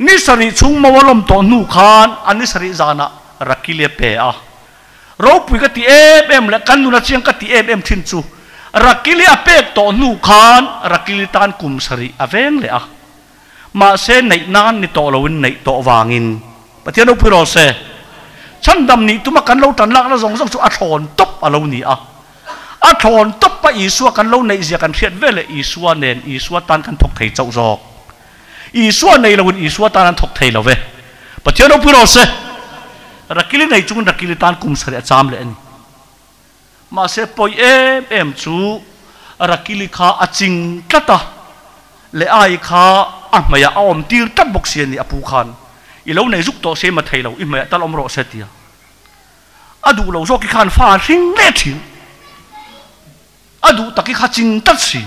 Ni sarih chhung mau a lawm tawh hnu khan a ni sarih zanah Rakili a pe a. Ropui ka ti em em leh kan nuna chiang ka ti em em thin chu. Rakili a pek tawh hnu khan Rakili tan kum sarih a veng leh a. Mahse neih nan ni tawh loin neih tawh vangin Pathian ropui rawh se. Chhandam nih tuma kan lo tan lakna zawng zawng chu a thlawn tawp a lo ni a. A thlawn tawp a Isua kan lo neih zia kan hriat ve leh Isua nen Isua tan kan thawk thei chauh zawk. Isua nei loin Isua tan an thawk thei lo ve. Pathian ropui rawh se. Rakili nei chungin Rakili tan kum sarih a cham leh a ni. Mahse pawi em em chu Rakili kha a ching tlat a, Leai kha a hmeiah a awm tir tlat bawk si a ni a pu khan. I lo nei zuk tawh se ma thei lo, i hmeiah tal awm rawh se tia. A duh lo zawk i khan fa a hring leh thin. A duh tak i kha ching tlat si.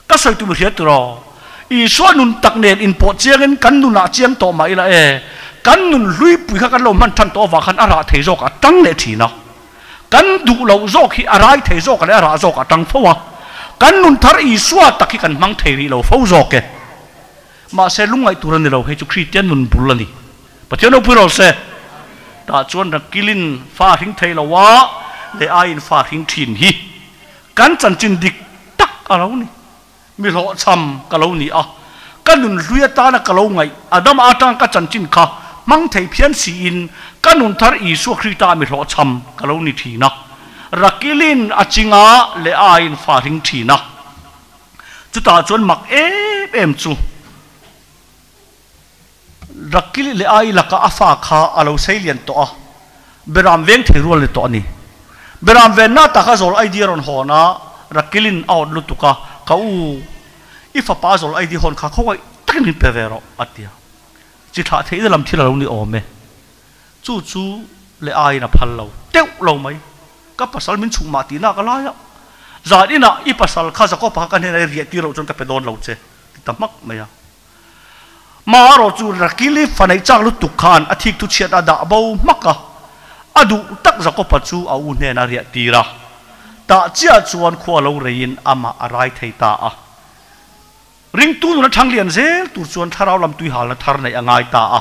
Ka sawi tum i hria tiraw? Isua nun tak nen inpawh chiangin kan nunah chiang tawh mah ila e, kan nun hluipui kha kan lo hman than tawh avang khan a rah thei zawk a tang leh thin a. Kan duh loh zawk hi a rai thei zawk leh a rah zawk a tang fo a. Kan nun thar Isua tak hi kan hmang thei rih lo fo zawk e. Mahse lungngaih tur a ni lo, hei chu Kristian nun bul a ni. Pathian ropui rawh se. Tah chuan Rakilin fa hring thei lo a, leh aiin fa hring thin hi kan chanchin dik tak a lo ni. Mi hlawhchham ka lo ni a, ka nun hlui atana ka lo ngaih Adama atanga ka chanchin kha hmang thei phian siin ka nun thar Isua Krita mi hlawhchham ka lo ni thin a. Rakilin a chinga leh aiin fa hring thin a. Chutah chuan mak em em chu Rakili leh Ai laka a fa kha a lo sei lian tawh a, Beram veng thei rual ni tawh a ni. Beram venna tak a zawl ID a rawn hawn a, Rakilin a awt lutuk a, Ka u, i fapa a zawl ID hawn kha khawngaih takin min pe ve rawh, a ti a. Chi thlah theihna lam thil a lo ni awm e. Chu chu leh aiin a phal lo teuh lo mai. Ka pasal min chhuk mah tihna ka lai a, zan inah i pasal kha Jakob-a kha ka hnenah i riah tir loh chuan ka pe dawn lo che, ti ta hmak mai a. Marawh chu Rakili fa neih chak lutuk khan a thik thu chhiat a dah bo hmak a, a duh tak Jakob-a chu a u hnenah a riah tir a. Tah chiah chuan khua lo reiin amah a rai thei ta a. Ringtu nuna thang lian zel tur chuan thlarau lam tuihalna thar neih a ngai ta a.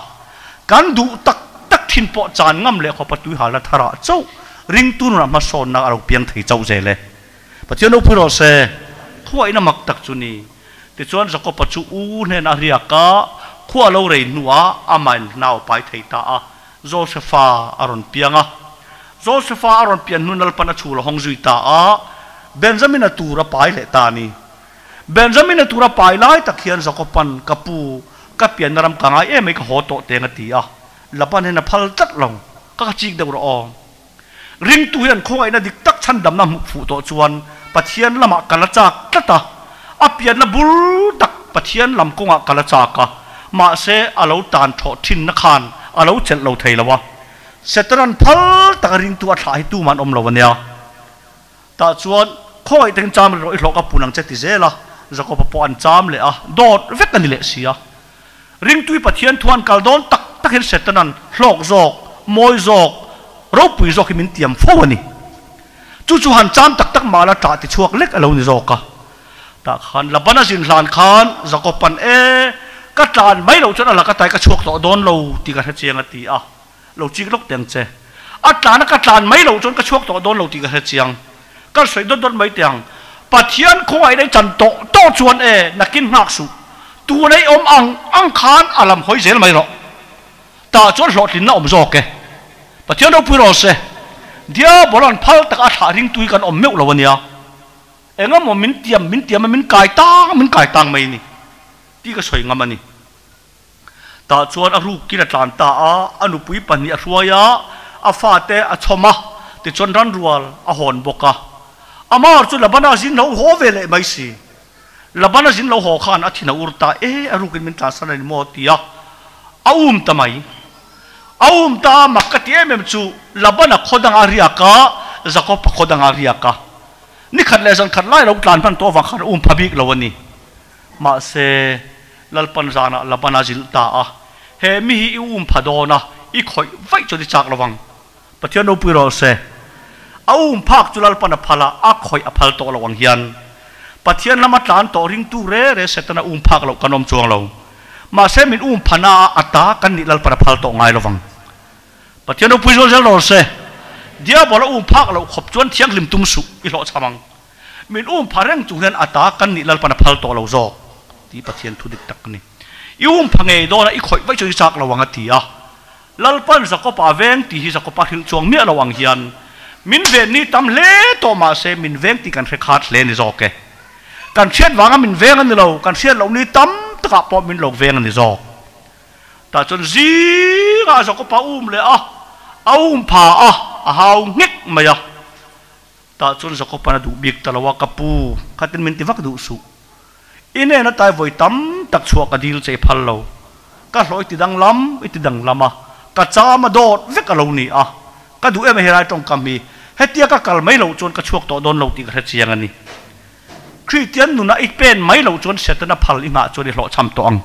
Kan duh tak tak thin pawh chan ngam leh khawpa tuihalna tharah chauh ringtu nunah hmasawnna a lo piang thei chauh zel e. Pathian ropui rawh se, khuaina mak tak chu ni. Tichuan Jakob-a chu u hnenah a riak a, khua lo rei hnuah amahin nau a pai thei ta a, Josefa a rawn piang a. Josefa a rawn pian hnu Lalpan a chhul a hawng zui ta a, Benjamina tur a pai leh ta a ni. Benjamina tur a pai lai tak hian Jakob-a'n, Ka pu, ka pianna ram ka ngai em mai ka haw tawh teng a ti a. Laban hian a phal tlat lo, Ka ka chik deuh rawh aw. Ringtu hian khawngaihna dik tak chhandamna hmuh fuh tawh chuan Pathian lamah kal a chak tlat a, a pianna bul tak Pathian lam kawngah kal a chak a, mahse a lo tan thawh thinna khan a lo chelh lo thei lo a. Setanan phal taka ringtu a thlah hi tuman awm lo a nia. Tah chuan khawngaih takin cham rih rawh i hlawh ka pun ang che ti zel a, Jakob-a pawh an cham leh a, dawt vek a ni leh si a. Ringtui Pathian thu an kal dawn tak tak hian Setanan hlawk zawk, mawi zawk, ropui zawk hi min tiam fo a ni. Chu chu han cham tak tak mah la ṭah ti chhuak lek a lo ni zawk a. Tah khan Labana zin hlan khan Jakob-a'n e, ka tlan mai loh chuan a laka tai ka chhuak tawh dawn lo tih ka hre chiang a ti a. Lo chik lawk teh ang che. A tlana ka tlan mai loh chuan ka chhuak tawh dawn lo tih ka hre chiang. Ka sawi dawt dawt mai teh ang. Pathian khawngaih nei chan tawh tawh chuan e, nakin nghak suh. Tun ei awm ang ang khan a lam hawi zel mai rawh. Tah chuan hlawhtlinna awm zawk e. Pathian ropui rawh se. Diabola'n phal taka a thlah ringtu hi kan awm meuh lo a nia. Engemaw min tiam min tiam a min kai tang min kai tang mai a ni tih ka sawi ngam a ni. Tah chuan a rukin a tlan ta a, a nupui pahnih a hruai a, a fate a chhawm a, tichuan ranrual a hawn bawk a. Amar chu Labana zin lo haw ve leh mai si. Labana zin lo haw khan a thin a ur ta, E, a rukin min tlansan a ni maw? ti a, a um ta mai. A um ta a, mak ka ti em em chu Labana khaw dangah a riak a, Jakob-a khaw dangah a riak a. Ni khat leh zan khat lai lo tlan hman tawh avang khan a um pha bik lo a ni. Mahse, Lalpan zanah Laban a zilh ta a, He mi hi i um pha dawn a, i khawih vaih chuan i chak lo vang. Pathian ropui rawh se. A um phak chu Lalpan a phal a, a khawih a phal tawh lo ang hian. Pathian lama tlan tawh ringtu re re Setana um phak loh kan awm chuang lo. Mahse, min um phana a a ta kan nih Lalpan a phal tawh ngai lo vang. Pathian ropui zual zel rawh se. Diabol a um phak loh khawp chuan thianghlim tum suh i hlawhchham ang. Min um pha reng chung hian a ta kan nih Lalpan a phal tawh lo zawk tih Pathian thu dik tak a ni. I um pha ngei dawn a, i khawih vaih chu i chak lo ang a ti a. Lalpan Jakob-a a veng tih hi Jakob-a hrilh chuang miah lo ang hian min ven ni tam hle tawh mah se min veng tih kan hre khat hle ni zawk e. Kan hriat vanga min veng a ni lo, kan hriat loh ni tam takah pawh min lo veng a ni zawk. Tah chuan zingah Jakob-a um leh a, a um pha a, a hau nghek mai a. Tah chuan Jakob-a'n a duh bik ta lo a, Ka pu, khatin min ti vak duh suh. I hnena tai vawi tam tak chhuah ka dil che i phal lo. Ka hlawh i ti danglam, i ti danglam a, ka cham a dawt vek a lo ni a. Ka duh em a helai tawngkam hi, hetia ka kal mai loh chuan ka chhuak tawh dawn lo tih ka hre chiang a ni. Kristian nuna i pen mai loh chuan Setana phal i nghah chuan i hlawhchham tawh ang.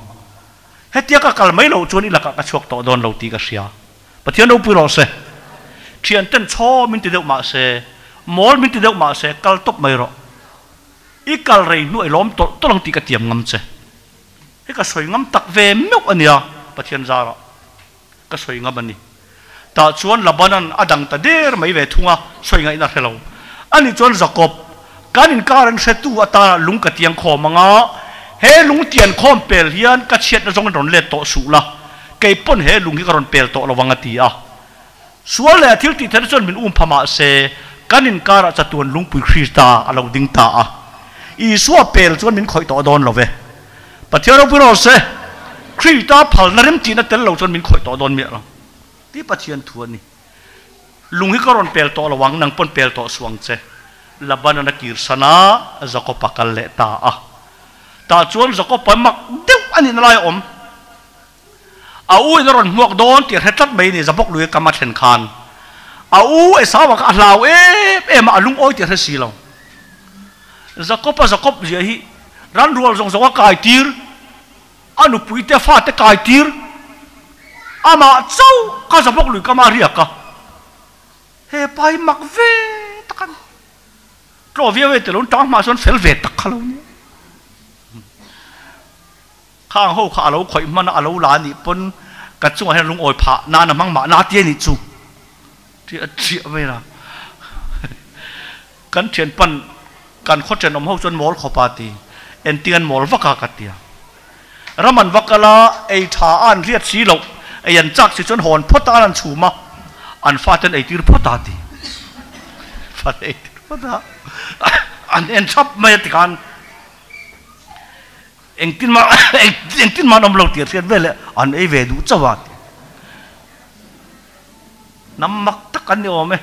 Hetia ka kal mai loh chuan i lakah ka chhuak tawh dawn lo tih ka hria. Pathian ropui rawh se. Thianten chaw min ti deuh mah se, mawl min ti deuh mah se, kal tawp mai rawh. I kal rei hnuai lawm tawlh tawlh ang tih ka tiam ngam che. Hei ka sawi ngam tak ve meuh a nia, Pathian zarah ka sawi ngam a ni. Tah chuan Labanan a dang ta der mai ve thung a, sawi ngaihna hre lo. Ani chuan Jakob, kan inkar an hretu atana lung ka tiang khawm ang a, he lung tian khawm pel hian ka chhiatna zawngin rawn let tawh suh la, kei pawn he lung hi ka rawn pel tawh lo ang a ti a. Sual leh a thil tih theihna chuan min um pha mah se, kan inkarah chatuan lungpui Krista a lo ding ta a. Isua pel chuan min khawih tawh dawn lo ve. Pathian ropui rawh se, Krista phalna remtihna tel lo chuan min khawih tawh dawn miah lo. Tih Pathian thu a ni. Lung hi ka rawn pel tawh lo ang, nang pawn pel tawh suh ang che. Laban-an a kirsan a, Jakob-a kal leh ta a. Tah chuan Jakob-a mak deuh a nihna lai a awm. A u in a rawn hmuak dawn tih a hre tlat mai a ni, Jabok lui a kam a thlen khan. A u Esau-a kha a hlau em em a, a lungawi tih a hre si lo. Jakob-a Jakob zia hi ran rual zawng zawng a kai tir, a nupui te fate kai tir, amah chauh kha Jabok lui kam a riak a. He pa hi mak ve tak a ni. Tlaw viau e ti lo, tang hmah chuan fel ve tak kha lo nia. Khang ho kha a lo khawih hman a, a lo la anih pawn ka chungah hian lungawi phah nan a hmang mah na ti anih chu tih a chiah mai a. Kan thian pan kan khaw thenawm ho chuan mawl khawp a ti, engtin an mawl vak a ka ti a. Ram an va kal a, ei tha a an riat si loh, ei an chak si chuan hawn phawt a an chhum a, an fate an eitir phawt a ti. Fate eitir phawt a, an en thap mai a tikhan. Engtin mah engtin mah an awm lo tih a hriat veleh an ei ve duh chauh a ti. Hnam mak tak an ni awm e.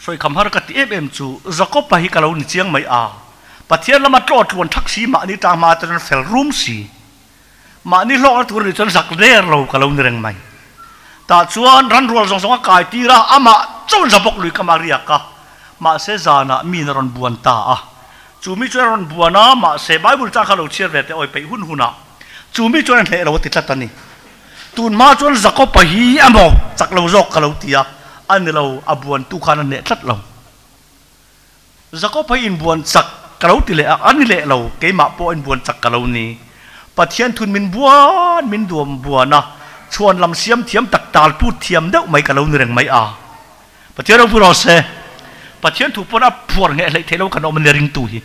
Sawikham har ka ti em em chu Jakob-a hi ka lo ni chiang mai a. Pathian lama tlaw tluan thak si mahni tang hma te chuan fel rum si. Mahni hlawkna tur anih chuan zak der lo ka lo ni reng mai. Tah chuan ran rual zawng zawng a kai tir a, amah chuan za bawk lui kam a riak a. Mahse zanah miin a rawn buan ta a. Chu mi chuan a rawn buan a, mahse Bible chang kha lo chhiar ve teh awi peih hun hunah chu mi chuan a hneh lo a ti tlat a ni. Tun hma chuan Jakob-a hi emaw chak lo zawk ka lo ti a, a ni lo, a buantu khan a hneh tlat lo. Jakob hi inbuan chak ka lo ti leh a, a ni leh lo, keimah pawh inbuan chak ka lo ni. Pathian thun min buan, min duam buan a, chhuan lam siam thiam tak tal put thiam deuh mai ka lo ni reng mai a. Pathian ropui rawh se, Pathian thu pawn a phuar ngheh hleih theih lo kan awm a ni ringtu hi.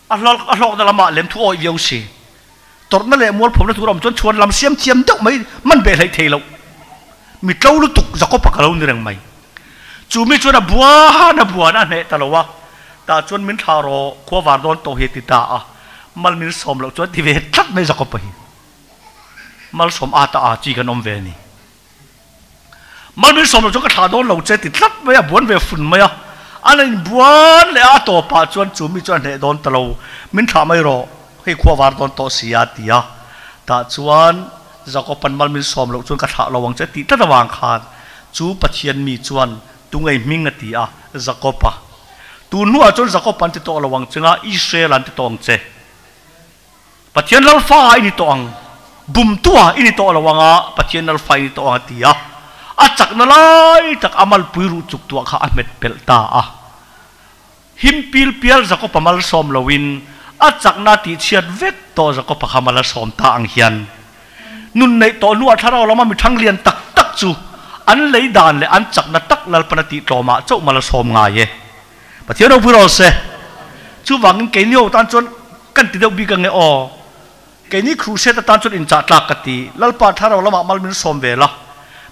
A hlawk a hlawkna lamah lem thu awih viau si. Tawrhna leh mualphawmna tur a awm chuan chhuan lam siam thiam deuh mai man beh hleih thei loh. Mi tlo lutuk Jakob-a ka lo ni reng mai. Chu mi chuan a buan a buan a hneh ta lo a, tah chuan min thlah rawh khua var dawn tawh hi a ti ta a, mal min sawm loh chuan ti ve tlat mai Jakob-a hi. Malsawm a ta a chi kan awm ve a ni. Mal min sawm loh chuan ka thlah dawn lo che ti tlat mai a, buan ve fun mai a. A la inbuan leh a, a tawpah chuan chu mi chuan a hneh dawn ta lo, min thlah mai rawh, hei khua var dawn tawh si a ti a. Tah chuan Jakob-a'n mal min sawm loh chuan ka thlah lo ang che tih tlat avang khan chu Pathian mi chuan tungei hming a ti a, Jakob-a. Tun hnuah chuan Jakob an ti tawh lo ang che nga, Israel an ti tawh ang che. Pathian lalfa i ni tawh ang, bumtua i ni tawh lo ang a, Pathian lalfa i ni tawh ang a ti a. A chakna lai tak a malpui ruh chuk tuah kha a hmet pelh ta a. Him pil pial Jakob-a malsawm loin A chakna tih chhiat vek tawh Jakob-a kha mal a sawm ta ang hian nun neih tawh hnuah thlarau lama mi thang lian tak tak chu an lei dan leh an chakna tak Lalpana tih tlawmah chauh mal a sawm ngai e. Pathian ropui rawh se. Chuvangin keini ho tan chuan kan ti deuh bik ange aw. Keini Crusade atan chuan inchah tlak ka ti. Lalpa thlarau lamah mal min sawm ve la.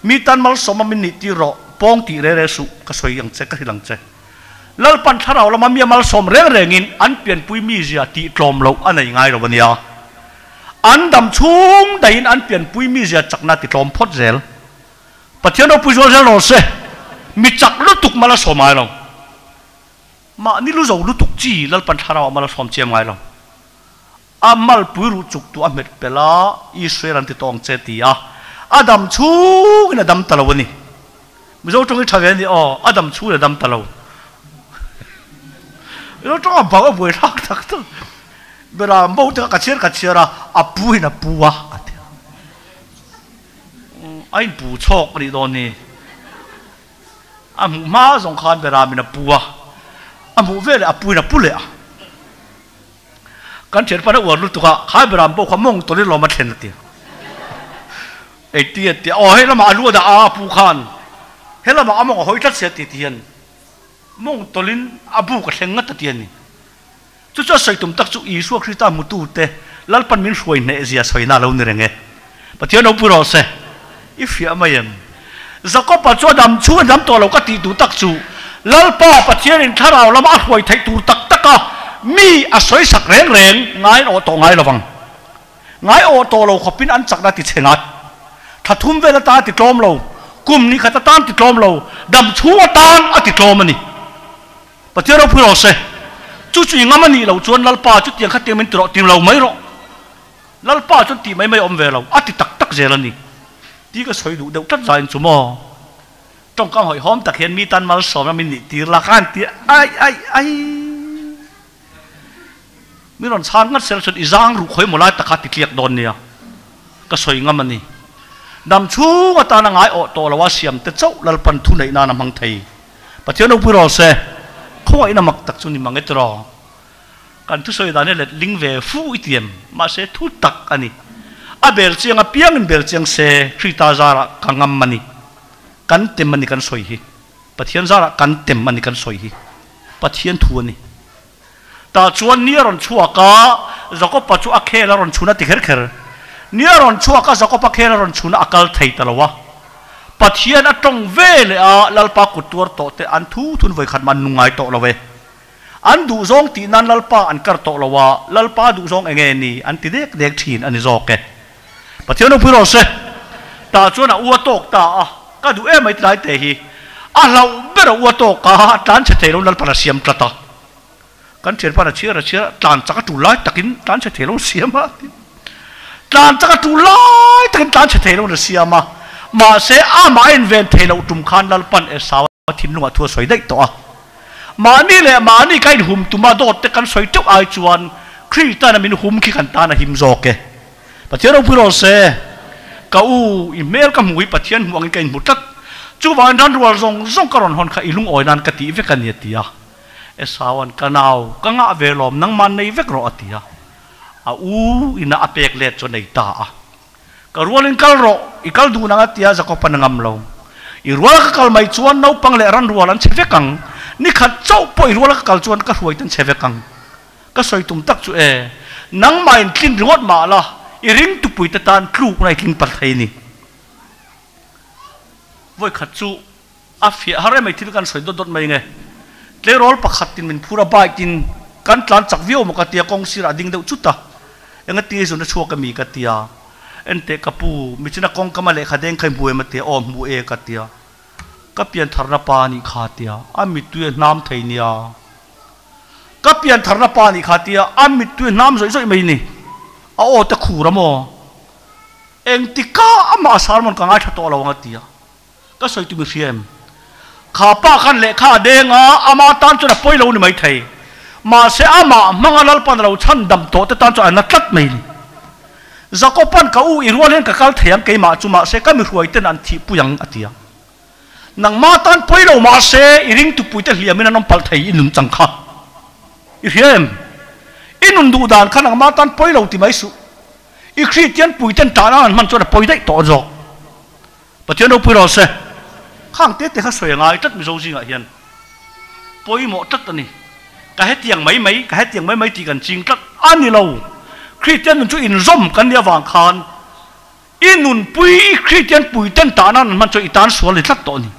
Mi tan malsawma min nih tir rawh. Pawng tih re re suh. Ka sawi ang che, ka hrilh ang che. Lalpan thlarau lama mi a malsawm reng rengin an pianpui mizia tih tlawm loh a nei ngai lo a nia. An dam chhung daihin an pianpui mizia chakna ti tlawm phawt zel. Pathian ropui zual zel rawh se. Mi chak lutuk mal a sawm ngai lo. Mahni lu zo lutuk chi Lalpan thlarau a mal a sawm chiam ngai lo. A malpui ruh chuk tu a hmet pel a, Israel an ti tawng che ti a, a dam chhungin a dam ta lo a ni. Mizo tawng hi tha ve a ni aw, a dam chhungin a dam ta lo. Mizo tawng a bang a buai thlak tak tak. Bera mo te kha ka chhiar ka chhiar a, a pu in a pu a a ti a. A inpu chhawk a nih dawn ni. A hmuh hma zawng khan Beramin a pu a, a hmuh veleh a pu in a pu leh a. Kan thianpa na uar lutuk a, khai Beram pawh kha mawng tawlin lawm a thlen a ti. Engti a ti a, aw hei lamah a lu a dah a, a pu khan he lamah a mawng a hawi tlat sia ti ti hian mawng tawlin a buk a thleng ngat a ti a ni. Chu chu a sawi tum tak chu Isua Krista hmutute Lalpan min hruai hneh zia sawina a lo ni reng e. Pathian ropui rawh se. I hria mai em? Jakob-a chu a dam chhung a dam tawh lo ka tih duh tak chu Lalpa Pathianin thlarau lama a hruai theih tur tak taka mi a sawi sak reng reng ngai awh tawh ngai lovang. Ngai awh tawh lo khawpin an chakna ti chhe ngat. Thla thum vel atan a ti tlawm lo, kum ni khat atan ti tlawm lo, dam chhung atan a ti tlawm a ni. Pathian ropui rawh se. Chu chu i ngam a nih loh chuan Lalpa chutiang khatiang min ti rawh ti lo mai rawh. Lalpa chuan tih mai mai a awm ve lo, a ti tak tak zel a ni. Ti ka sawi duh deuh tlat zaiin chu maw? Tawngkam hawihhawm tak hian mi tan malsawmna min nih tir la khan ti ai ai ai. Mi rawn chhan ngat sela chuan i zang ruh khawi maw lai tak kha ti tliak dawn nia. Ka sawi ngam a ni. Dam chhung atana ngai awh tawh lo a siam te chauh Lalpan thu neih nan a hmang thei. Pathian ropui rawh se, khawngaihna mak tak chu ni mang e tiraw? Kan thusawi dan hi let ling ve fu i ti em? Mahse thu tak a ni. A bel chiang apiangin bel chiang se Krita zarah ka ngam a ni. Kan tem a ni kan sawi hi. Pathian zarah kan tem a ni kan sawi hi. Pathian thu a ni. Tah chuan ni a rawn chhuak a, Jakob-a chu a khel a rawn chhun a ti kher kher. Ni a rawn chhuak a, Jakob-a khel a rawn chhun a, a kal thei ta lo a. Pathian a tawng ve leh a, Lalpa kut tuar tawh te an thu thun vawikhat mah an nung ngai tawh lo e. An duhzawng tih nan Lalpa an kar tawh lo a, Lalpa duhzawng eng nge ni an ti dek dek thin a ni zawk e. Pathian ropui rawh se. Tah chuan a ua tawk ta a, ka duh em mai tilai te hi. A hlauh ber a ua tawk a, tlan chhe thei lo Lalpan a siam tlat a. Kan thianpan a chhiar a chhiar a, tlan chak a tul lai takin tlan chhe thei lo siam a. Tlan chak a tul lai takin tlan chhe thei lo na siam a. Mahse amah a inven thei loh tum khan Lalpan Esau a thinlungah thu a sawi daih tawh a. Mahni leh mahni ka inhum tuma dawt te kan sawi teuh ai chuan Kristana min hum khi kan tan a him zawk e. Pathian ropui rawh se. Ka u, i hmel ka hmuh hi Pathian hmuh angin ka inhmu tlat. Chuvangin ranrual zawng zawng ka rawn hawn kha i lungawi nan ka tih vek a ni a ti a. Esaua'n, Ka nau, ka ngah ve lawm, nangmah nei vek rawh a ti a. A u ina a pek let chu a nei ta a. Ka rualin kal rawh, i kal duh nang a ti a, Jakob-a'n a ngam lo. I ruala ka kal mai chuan naupang leh ranrual an chhe vek ang. Ni khat chauh pawh i ruala ka kal chuan ka hruai te an chhe vek ang. Ka sawi tum tak chu e, nangmah in tlin ringawt mah la, i ring tupui te tan tlukna i tling pal thei ni. Vawi khat chu a fiah har em ai thil kan sawi dawt dawt mai nge. Tleirawl pakhat in min phur a bike in kan tlan chak viau maw ka tia kawng sirah a ding deuh chut a, engati zun a chhuak ami ka tia, enteh ka pu, michina kawngkama lehkha deng kha i hmu em a tia, aw hmu e ka tia, ka piantharna pa anih kha tia, a mittui a hnam thei nia. Ka piantharna pa nih kha tia a mittui hnam zawih zawih mai ni. A aw te khur a maw? Engtika amah a sermon ka ngaithla tawh lo ang a tia. Ka sawi tum i hria em? Kha pa khan lehkha a deng a, ama tan chuan a pawi lo ni maithei. Mahse amah hmanga Lalpan a lo chhan dam tawh te tan chuan a na tlat mai ni. Jakoban ka u i rual hian ka kal thei ang keimah chu mahse ka mi hruai ten an thihpui ang a tia. Nangmah tan pawi lo mahse i ringtupuite hliamin an awm palh thei i nun chang kha i hria em? I nun duh dan kha nangmah tan pawi lo ti mai suh. I Kristian puiten tah nan an hman chuan a pawi daih tawh zawk. Pathian ropui rawh se. Khang te te kha sawi a ngai tlat Mizo zingah hian. Pawimawh tlat a ni. Ka hetiang mai mai, ka hetiang mai mai tih kan ching tlat a ni lo. Kristian nun chu inzawm kan nih avang khan i nunpui, i Kristian puiten tah nan an hman chuan i tan sual ni tlat tawh a ni.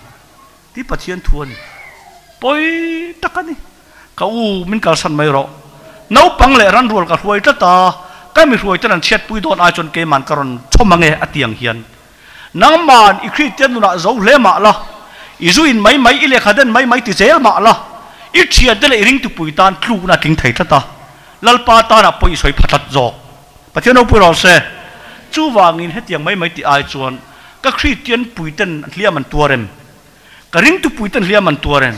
Tih Pathian thu a ni. Pawi tak a ni. Ka u, min kalsan mai rawh. Naupang leh ranrual ka hruai tlat a, ka mi hruaiten an chhiatpui dawn ai chuan keiman ka rawn chhawm ange a ti ang hian. Nangman i Kristian nunah zo hle mah la, i zu in mai mai, i lehkha den mai mai ti zel mah la, i thiante leh i ringtupui tan tlukna a tling thei tlat a, Lalpa tanah pawh i sawi pha tlat zawk. Pathian ropui rawh se. Chuvangin hetiang mai mai tih ai chuan ka Kristian puiten hliam an tuar em? Ka ringtu puiten hliam an tuar em?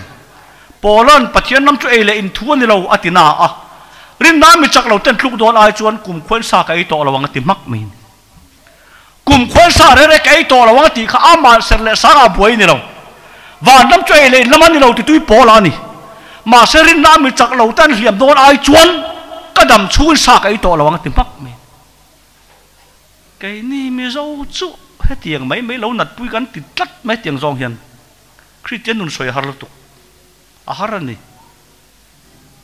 Paula'n Pathian ram chu ei leh in thu a ni lo a ti na a, rinna mi chak lo ten tluk dawn ai chuan kum khuain sa ka ei tawh lo ang a ti hmak mai. Kum khuain sa rere ka ei tawh lo ang a tih kha amah ser leh sang ah buai a ni lo. Van ram chu ei leh in lam a ni lo ti tui Paula a ni. Mahse rinna mi chak lo ten hliam dawn ai chuan ka dam chhungin sa ka ei tawh lo ang a ti hmak mai. Keini Mizo chu hetiang mai mai lo natpui kan ti tlat mai tiang zawng hian Kristian nun sawi a har lutuk. A har a ni.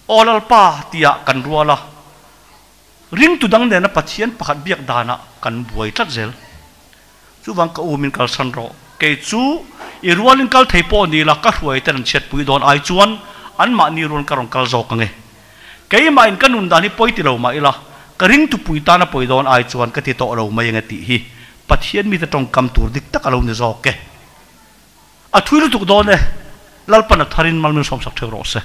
Aw Lalpa tia kan rual a, ringtu dang nena Pathian pakhat biak danah kan buai tlat zel. Chuvang ka u min kalsan rawh. Kei chu i rualin kal thei pawh ni la, ka hruai ten an chhiatpui dawn ai chuan anmahni rual ka rawn kal zawk ang e. Keimah in ka nun dan hi pawi ti lo mah ila, ka ringtupui tan a pawi dawn ai chuan ka ti tawh lo mai ang e tih hi Pathian mite tawngkam tur dik tak a lo ni zawk e. A thui lutuk dawn e, Lalpan a tharin mal min sawmsak theuh rawh se.